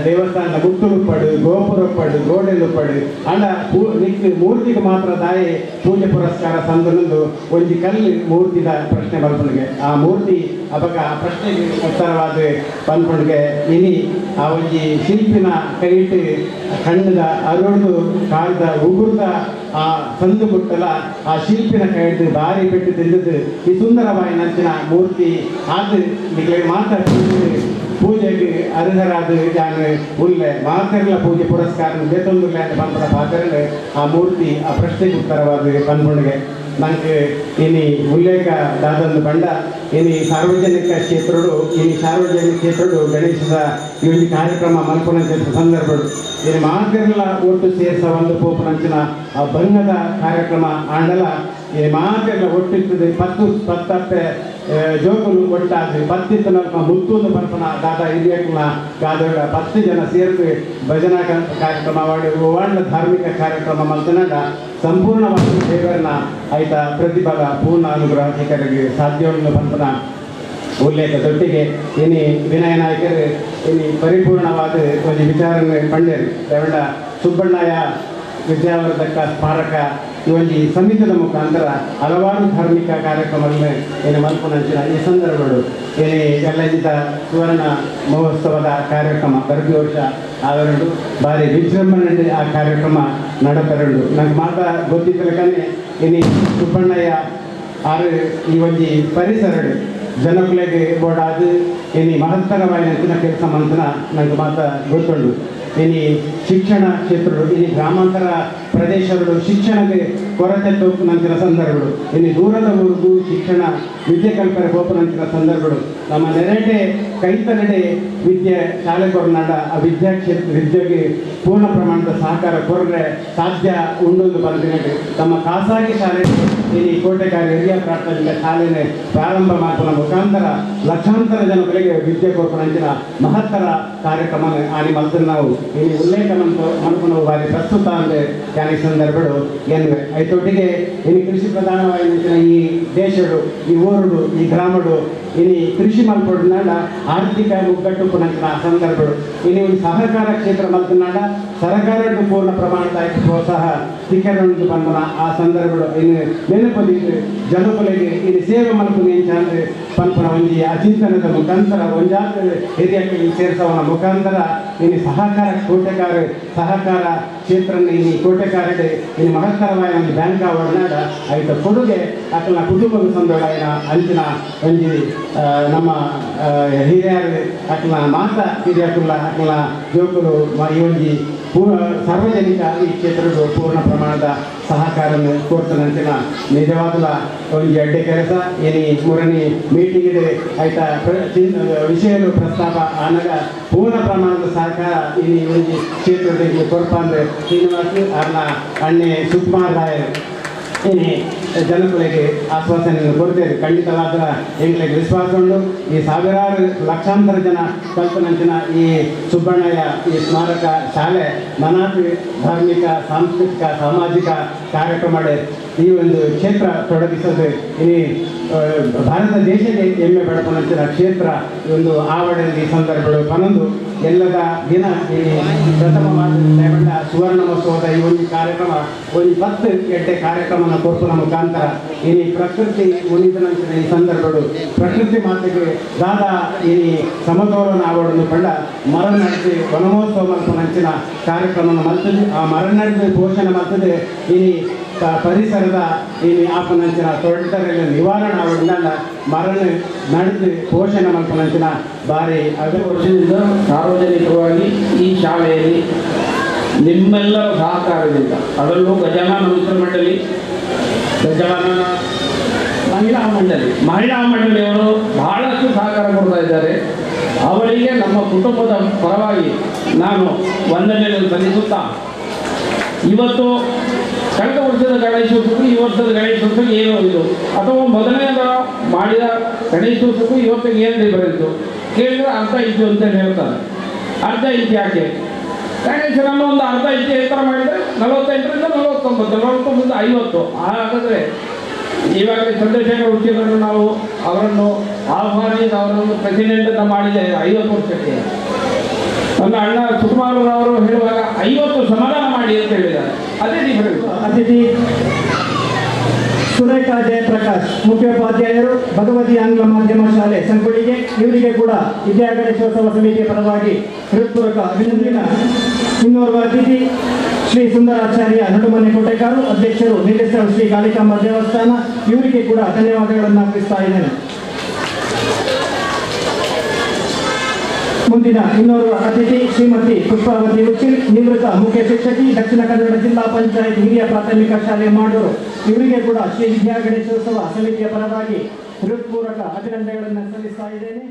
ದೇವಸ್ಥಾನದ ಮುತ್ತುಲು ಪಡು ಗೋಪುರ ಪಡು ಗೋಡೆಲು ಪಡು ಆಂಡ ಮೂರ್ತಿಗೆ ಮಾತ್ರ ದಾಯಿ ಪೂಜೆ ಪುರಸ್ಕಾರ ಸಂದನೊಂದು ಒಂಜಿ ಕಲ್ಲು ಮೂರ್ತಿದ ಪ್ರಶ್ನೆ ಬರ್ಪನಿಗೆ ಆ ಮೂರ್ತಿ ಅವಾಗ ಆ ಪ್ರಶ್ನೆಗೆ ಉತ್ತರವಾದ ಪನ್ಪುಣಿಗೆ ಇನಿ ಆ ಒಂಜಿ ಶಿಲ್ಪಿನ ಕೈಟ್ ಕಣ್ಣದ ಅರುಳ್ದು ಕಾಲ್ದ ಉಗುರ್ದ ಆ ಸಂದು ಬಿಟ್ಟಲ ಆ ಶಿಲ್ಪಿನ ಕೈಟ್ ಬಾರಿ ಪೆಟ್ಟು ತಿಂದದ್ದು ಈ ಸುಂದರವಾಯಿ ನಂಚಿನ ಮೂರ್ತಿ ಅದು ನಿಗಳಿಗೆ ಮಾತ್ರ ಪೂಜೆಗೆ ಅರ್ಹರಾದ ಯಾನು ಉಲ್ಲೆ ಮಾತೆಲ್ಲ ಪೂಜೆ ಪುರಸ್ಕಾರ ಬೇತೊಂದುಲ್ಲೆ ಅಂತ ಪನ್ಪುನ ಪಾತ್ರನೆ ಆ ಮೂರ್ತಿ ಆ ಪ್ರಶ್ನೆಗೆ ಉತ್ತರವಾದ ಪನ್ಪುಣಿಗೆ ನನಗೆ ಇನಿ ಉಲ್ಲೇಖ ದಾದಂದು ಬಂಡ ಇನಿ ಸಾರ್ವಜನಿಕ ಕ್ಷೇತ್ರಡು ಇನಿ ಸಾರ್ವಜನಿಕ ಕ್ಷೇತ್ರಡು ಗಣೇಶದ ಈ ಒಂದು ಕಾರ್ಯಕ್ರಮ ಮಲ್ಪುನಂಚಿನ ಸಂದರ್ಭಗಳು ಇನ್ನು ಮಾತೆಲ್ಲ ಒಟ್ಟು ಸೇರಿಸ ಒಂದು ಪೋಪನಂಚಿನ ಆ ಬಂಗದ ಕಾರ್ಯಕ್ರಮ ಆಂಡಲ ಇನ್ನು ಮಾತೆಲ್ಲ ಒಟ್ಟಿರ್ತದೆ ಪತ್ತು ಪತ್ತಪ್ಪೆ ಜೋಕುಲು ಒಟ್ಟಾದ್ರೆ ಪತ್ತಿತ್ತು ನಲ್ಪ ಮುತ್ತೂನು ಪರ್ಪನ ದಾದಾ ಹಿರಿಯಕುಲ ಗಾದೋಡ 10 ಜನ ಸೇರಿಸಿ ಭಜನಾ ಕಾರ್ಯಕ್ರಮ ಮಾಡಿ ಒಳ್ಳೆ ಧಾರ್ಮಿಕ ಕಾರ್ಯಕ್ರಮ ಮಲ್ತನಾಗ ಸಂಪೂರ್ಣವಾಗಿ ದೇವರನ್ನ ಆಯ್ತ ಪ್ರತಿಫಲ ಪೂರ್ಣ ಅನುಗ್ರಹ ಸಿಕ್ಕರಿಗೆ ಸಾಧ್ಯವನ್ನು ಪಂಪನ ಉಲ್ಲೇಖದೊಟ್ಟಿಗೆ ಇನಿ ವಿನಯ ನಾಯಕರು ಇನಿ ಪರಿಪೂರ್ಣವಾದ ಒಂದು ವಿಚಾರಣೆ ಪಂಡೇರು ದೇವಣ್ಣ ಸುಬ್ಬಣ್ಣಯ್ಯ ವಿದ್ಯಾವರ್ಧಕ ಸ್ಮಾರಕ ಈ ಒಂಜಿ ಸಮಿತಿದ ಮುಖಾಂತರ ಹಲವಾರು ಧಾರ್ಮಿಕ ಕಾರ್ಯಕ್ರಮಗಳನ್ನು ಏನು ಮಲ್ಪುನಂಚಿನ ಈ ಸಂದರ್ಭಗಳು ಏನೇ ಎಲ್ಲಜಿತ ಸುವರ್ಣ ಮಹೋತ್ಸವದ ಕಾರ್ಯಕ್ರಮ ಬರ್ಬಿ ವರ್ಷ ಆವರಡು ಭಾರಿ ವಿಜೃಂಭಣೆ ಆ ಕಾರ್ಯಕ್ರಮ ನಡಪರಡು ನಂಗೆ ಮಾತಾ ಗೊತ್ತಿದ್ದಲಕನೆ ಇನಿ ಸುಬ್ಬಣ್ಣಯ್ಯ ಆರು ಈ ಒಂಜಿ ಪರಿಸರಡು ಜನಕುಲೆಗೆ ಬೋಡಾದು ಇನಿ ಮಹತ್ತರವಾಯಿನ ಕೆಲಸ ಮಂತನ ನಂಗೆ ಮಾತಾ ಗೊತ್ತುಂಡು. ಇನಿ ಶಿಕ್ಷಣ ಕ್ಷೇತ್ರಗಳು ಇನಿ ಗ್ರಾಮಾಂತರ ಪ್ರದೇಶಗಳು ಶಿಕ್ಷಣಕ್ಕೆ ಕೊರತೆ ತೋಪುನಂಚಿನ ಸಂದರ್ಭಗಳು ಇನ್ನು ದೂರದ ಊರಿಗೂ ಶಿಕ್ಷಣ ವಿದ್ಯೆ ಕಲ್ಪನೆ ಹೋಪುನಂಚಿನ ಸಂದರ್ಭಗಳು ನಮ್ಮ ನೆರೆಡೆ ಕೈತಲೆಡೆ ವಿದ್ಯೆ ಶಾಲೆ ಕೊರನಾಡ ಆ ವಿದ್ಯಾ ಕ್ಷೇತ್ರ ವಿದ್ಯೆಗೆ ಪೂರ್ಣ ಪ್ರಮಾಣದ ಸಹಕಾರ ಕೊರರೆ ಸಾಧ್ಯ ಉಂಡೊಂದು ಬಂದಿನಟ್ಟು ತಮ್ಮ ಖಾಸಗಿ ಶಾಲೆ ಇಲ್ಲಿ ಕೋಟೆಗಾರ ಹಿರಿಯ ಪ್ರಾಥಮಿಕ ಶಾಲೆನೇ ಪ್ರಾರಂಭ ಮಾಡುವ ಮುಖಾಂತರ ಲಕ್ಷಾಂತರ ಜನಗಳಿಗೆ ವಿದ್ಯೆ ಕೊರಪುನಂಚಿನ ಮಹತ್ತರ ಕಾರ್ಯಕ್ರಮ ಆನಿ ಮಲ್ತನ್ನು ನಾವು ಇಲ್ಲಿ ಉಲ್ಲೇಖ ಮನ್ಪುನವು ಬಾರಿ ಪ್ರಸ್ತುತ ಅಂದರೆ ಈ ಸಂದರ್ಭಗಳು ಎನ್ನುವೆ. ಐತೊಟ್ಟಿಗೆ ಇನ್ನು ಕೃಷಿ ಪ್ರಧಾನವಾಗಿ ಈ ದೇಶಡು ಈ ಊರುಡು ಈ ಗ್ರಾಮಡು ಇನಿ ಕೃಷಿ ಮಲ್ಪೊಡ್ನಾಡ ಆರ್ಥಿಕ ಮುಗ್ಗಟ್ಟು ಪುನಂಚಿನ ಸಂದರ್ಭಗಳು ಇನಿ ಒಂದು ಸಹಕಾರ ಕ್ಷೇತ್ರ ಮಲ್ತನಾಡ ಸರಕಾರದ್ದು ಪೂರ್ಣ ಪ್ರಮಾಣದ ಪ್ರೋತ್ಸಾಹ ಸಿಕ್ಕರೊಂದು ಬಂದನ ಆ ಸಂದರ್ಭಗಳು ಇನ್ನು ನೆನಪದಿ ಜನಕುಲೆಗೆ ಇನ್ನು ಸೇವೆ ಮಲ್ಪುನ ಎಂಚಾಂದ್ರೆ ಪನ್ಪುನ ಒಂಜಿ ಆ ಚಿಂತನದ ಮುಖಾಂತರ ಒಂಜಾತ ಹಿರಿಯಕ್ಕೆ ಸೇರಿಸವನ ಮುಖಾಂತರ ಇನ್ನು ಸಹಕಾರ ಕೋಟೆಕಾರ ಸಹಕಾರ ಕ್ಷೇತ್ರ ಇನ್ನು ಕೋಟೆಕಾರಡೆ ಇನ್ನು ಮಹತ್ತರವಾದ ಒಂದು ಬ್ಯಾಂಕ್ ಅವರ್ನಾಡ ಐತ ಕೊಡುಗೆ ಅಕಲ್ನ ಕುಟುಂಬದ ಸಂದೋಳಾಯಿನ ಅಂಚಿನ ಒಂಜಿ ನಮ್ಮ ಹಿರಿಯರು ಅಕಲ್ನ ಮಾತ ಹಿರಿಯಕುಲ್ಲ ಅಕಲ್ನ ಜೋಕುಲು ಈ ಒಂಜಿ ಪೂರ್ಣ ಸಾರ್ವಜನಿಕ ಈ ಕ್ಷೇತ್ರದ ಪೂರ್ಣ ಪ್ರಮಾಣದ ಸಹಕಾರ ಕೋರ್ತನಂಚಿನ ನಿಜವಾದ ಒಂದು ಎಡ್ಡೆ ಕೆಲಸ. ಇನಿ ಮೂರನೇ ಮೀಟಿಂಗ್ ಇದೆ ಆಯ್ತಾ ವಿಷಯಗಳು ಪ್ರಸ್ತಾಪ ಆನಾಗ ಪೂರ್ಣ ಪ್ರಮಾಣದ ಸಹಕಾರ ಇನಿ ಒಂಜಿ ಕ್ಷೇತ್ರದ ಕೊರಪ ಅಂದರೆ ಶ್ರೀನಿವಾಸ್ ಅರ್ನ ಅಣ್ಣೆ ಸುಕುಮಾರ್ ರಾಯರ್ ಇನಿ ಜನಕುಲೆಗೆ ಆಶ್ವಾಸನೆಯನ್ನು ಕೊಡ್ತೇವೆ. ಖಂಡಿತವಾದ ಎಂಗಳಿಗೆ ವಿಶ್ವಾಸ ಉಂಟು. ಈ ಸಾವಿರಾರು ಲಕ್ಷಾಂತರ ಜನ ಕಲ್ಪನಂಚಿನ ಈ ಸುಬ್ಬಣ್ಣಯ್ಯ ಈ ಸ್ಮಾರಕ ಶಾಲೆ ಮನಾತಿ ಧಾರ್ಮಿಕ ಸಾಂಸ್ಕೃತಿಕ ಸಾಮಾಜಿಕ ಕಾರ್ಯಕ್ರಮ ಈ ಒಂದು ಕ್ಷೇತ್ರ ತೊಡಗಿಸೋದು ಇನಿ ಭಾರತ ದೇಶಕ್ಕೆ ಹೆಮ್ಮೆ ಪಡ್ಕೊಂಡಂಚಿನ ಕ್ಷೇತ್ರ ಒಂದು ಆವಡಲ್ಲಿ ಈ ಸಂದರ್ಭಗಳು ಪನ್ನೊಂದು ಎಲ್ಲದ ದಿನ ಈ ಪ್ರಥಮವಾದ ಸುವರ್ಣ ಮಹೋತ್ಸವದ ಈ ಒಂದು ಕಾರ್ಯಕ್ರಮ ಒಂದು 10 ಗಂಟೆ ಕಾರ್ಯಕ್ರಮನ ಕೊರ್ಪುನ ಮುಖಾಂತರ ಇನಿ ಪ್ರಕೃತಿ ಉಳಿದನಂಚಿನ ಈ ಸಂದರ್ಭಗಳು ಪ್ರಕೃತಿ ಮಾತೆಗೆ ದಾದಾ ಇನಿ ಸಮತೋಲನ ಆವಡನ್ನು ಪಂಡ ಮರ ನಡೆಸಿ ವನಮಹೋತ್ಸವ ಮಲ್ಪನಂಚಿನ ಕಾರ್ಯಕ್ರಮವನ್ನು ಮಲ್ತದೆ. ಆ ಮರ ನಡೆದು ಪೋಷಣೆ ಮಲ್ತದೆ ಇನಿ ಪರಿಸರದ ಇನಿ ಆಪನಂಚಿನ ತೊಂದರೆಗಳ ನಿವಾರಣೆ ಆವಡನ್ನ ಮರಣ ನಡೆದು ಪೋಷಣೆ ಮಲ್ಪನಂಚಿನ ಬಾರಿ ಅದು ವರ್ಷದಿಂದ ಸಾರ್ವಜನಿಕವಾಗಿ ಈ ಶಾಲೆಯಲ್ಲಿ ನಿಮ್ಮೆಲ್ಲರ ಸಹಕಾರದಿಂದ ಅದರಲ್ಲೂ ಗಜಾನನ ಮಿತ್ರ ಮಂಡಳಿ, ಗಜಾನನ ಮಹಿಳಾ ಮಂಡಳಿಯವರು ಬಹಳಷ್ಟು ಸಹಕಾರ ಕೊಡ್ತಾ ಇದ್ದಾರೆ. ಅವರಿಗೆ ನಮ್ಮ ಕುಟುಂಬದ ಪರವಾಗಿ ನಾನು ವಂದನೆಯನ್ನು ಸಲ್ಲಿಸುತ್ತಾ, ಇವತ್ತು ಕಳೆದ ವರ್ಷದ ಗಣೇಶೋತ್ಸವಕ್ಕೂ ಈ ವರ್ಷದ ಗಣೇಶೋತ್ಸವಕ್ಕೆ ಏನು ಇದು ಅಥವಾ ಮೊದಲನೇದ ಮಾಡಿದ ಗಣೇಶೋತ್ಸವಕ್ಕೂ ಇವತ್ತಿಗೆ ಏನು ಡಿಫರೆನ್ಸು ಕೇಳಿದರೆ ಅರ್ಧ ಇಂಚು ಅಂತೇಳಿ ಹೇಳ್ತಾರೆ. ಅರ್ಧ ಇಂಚು ಯಾಕೆ? ಗಣೇಶನನ್ನು ಒಂದು ಅರ್ಧ ಇಂಚು ಎತ್ತರ ಮಾಡಿದರೆ 48ರಿಂದ 49, 49 50. ಹಾಗಾದರೆ ಇವಾಗ ಚಂದ್ರಶೇಖರ್ ಉಚ್ಚಿಲನ್ನು ನಾವು ಅವರನ್ನು ಆಹ್ವಾನಿಸಿ ಅವರನ್ನು ಪ್ರೆಸಿಡೆಂಟನ್ನು ಮಾಡಿದೆ 50 ವರ್ಷಕ್ಕೆ. ನನ್ನ ಅಣ್ಣ ಸುಕುಮಾರರವರು ಹೇಳುವಾಗ 50 ಸಮಾಧಾನ ಮಾಡಿ ಅಂತ ಹೇಳಿದ್ದಾರೆ. ಅದೇ ಡಿಫರೆನ್ಸ್. ಅತಿಥಿ ಸುರೇಖಾ ಜಯಪ್ರಕಾಶ್ ಮುಖ್ಯೋಪಾಧ್ಯಾಯರು, ಭಗವತಿ ಆಂಗ್ಲ ಮಾಧ್ಯಮ ಶಾಲೆ ಸಂಕುಳಿಗೆ, ಇವರಿಗೆ ಕೂಡ ವಿದ್ಯಾ ಗಣೇಶೋತ್ಸವ ಸಮಿತಿಯ ಪರವಾಗಿ ಹೃತ್ಪೂರ್ವಕ ಅಭಿನಂದನೆ. ಇನ್ನೋರ್ವ ಅತಿಥಿ ಶ್ರೀ ಸುಂದರಾಚಾರ್ಯ ನಡುಮನೆ ಕೋಟೆಕಾರು, ಅಧ್ಯಕ್ಷರು ನೀಲೇಶ್ವರ ಶ್ರೀ ಕಾಳಿಕಾಂಬ ದೇವಸ್ಥಾನ, ಇವರಿಗೆ ಕೂಡ ಧನ್ಯವಾದಗಳನ್ನು ಅರ್ಪಿಸ್ತಾ ಇದ್ದೇನೆ. ಮುಂದಿನ ಇನ್ನೋರ್ವ ಅತಿಥಿ ಶ್ರೀಮತಿ ಪುಷ್ಪಾವತಿ ಉಚ್ಚಿಲ್, ನಿವೃತ್ತ ಮುಖ್ಯ ಶಿಕ್ಷಕಿ, ದಕ್ಷಿಣ ಕನ್ನಡ ಜಿಲ್ಲಾ ಪಂಚಾಯತ್ ಹಿರಿಯ ಪ್ರಾಥಮಿಕ ಶಾಲೆ ಮಾಡೂರು, ಇವರಿಗೆ ಕೂಡ ಶ್ರೀ ವಿದ್ಯಾ ಗಣೇಶೋತ್ಸವ ಸಮಿತಿಯ ಪರವಾಗಿ ಹೃತ್ಪೂರ್ವಕ ಅಭಿನಂದನೆಗಳನ್ನು ಸಲ್ಲಿಸ್ತಾ ಇದ್ದೇನೆ.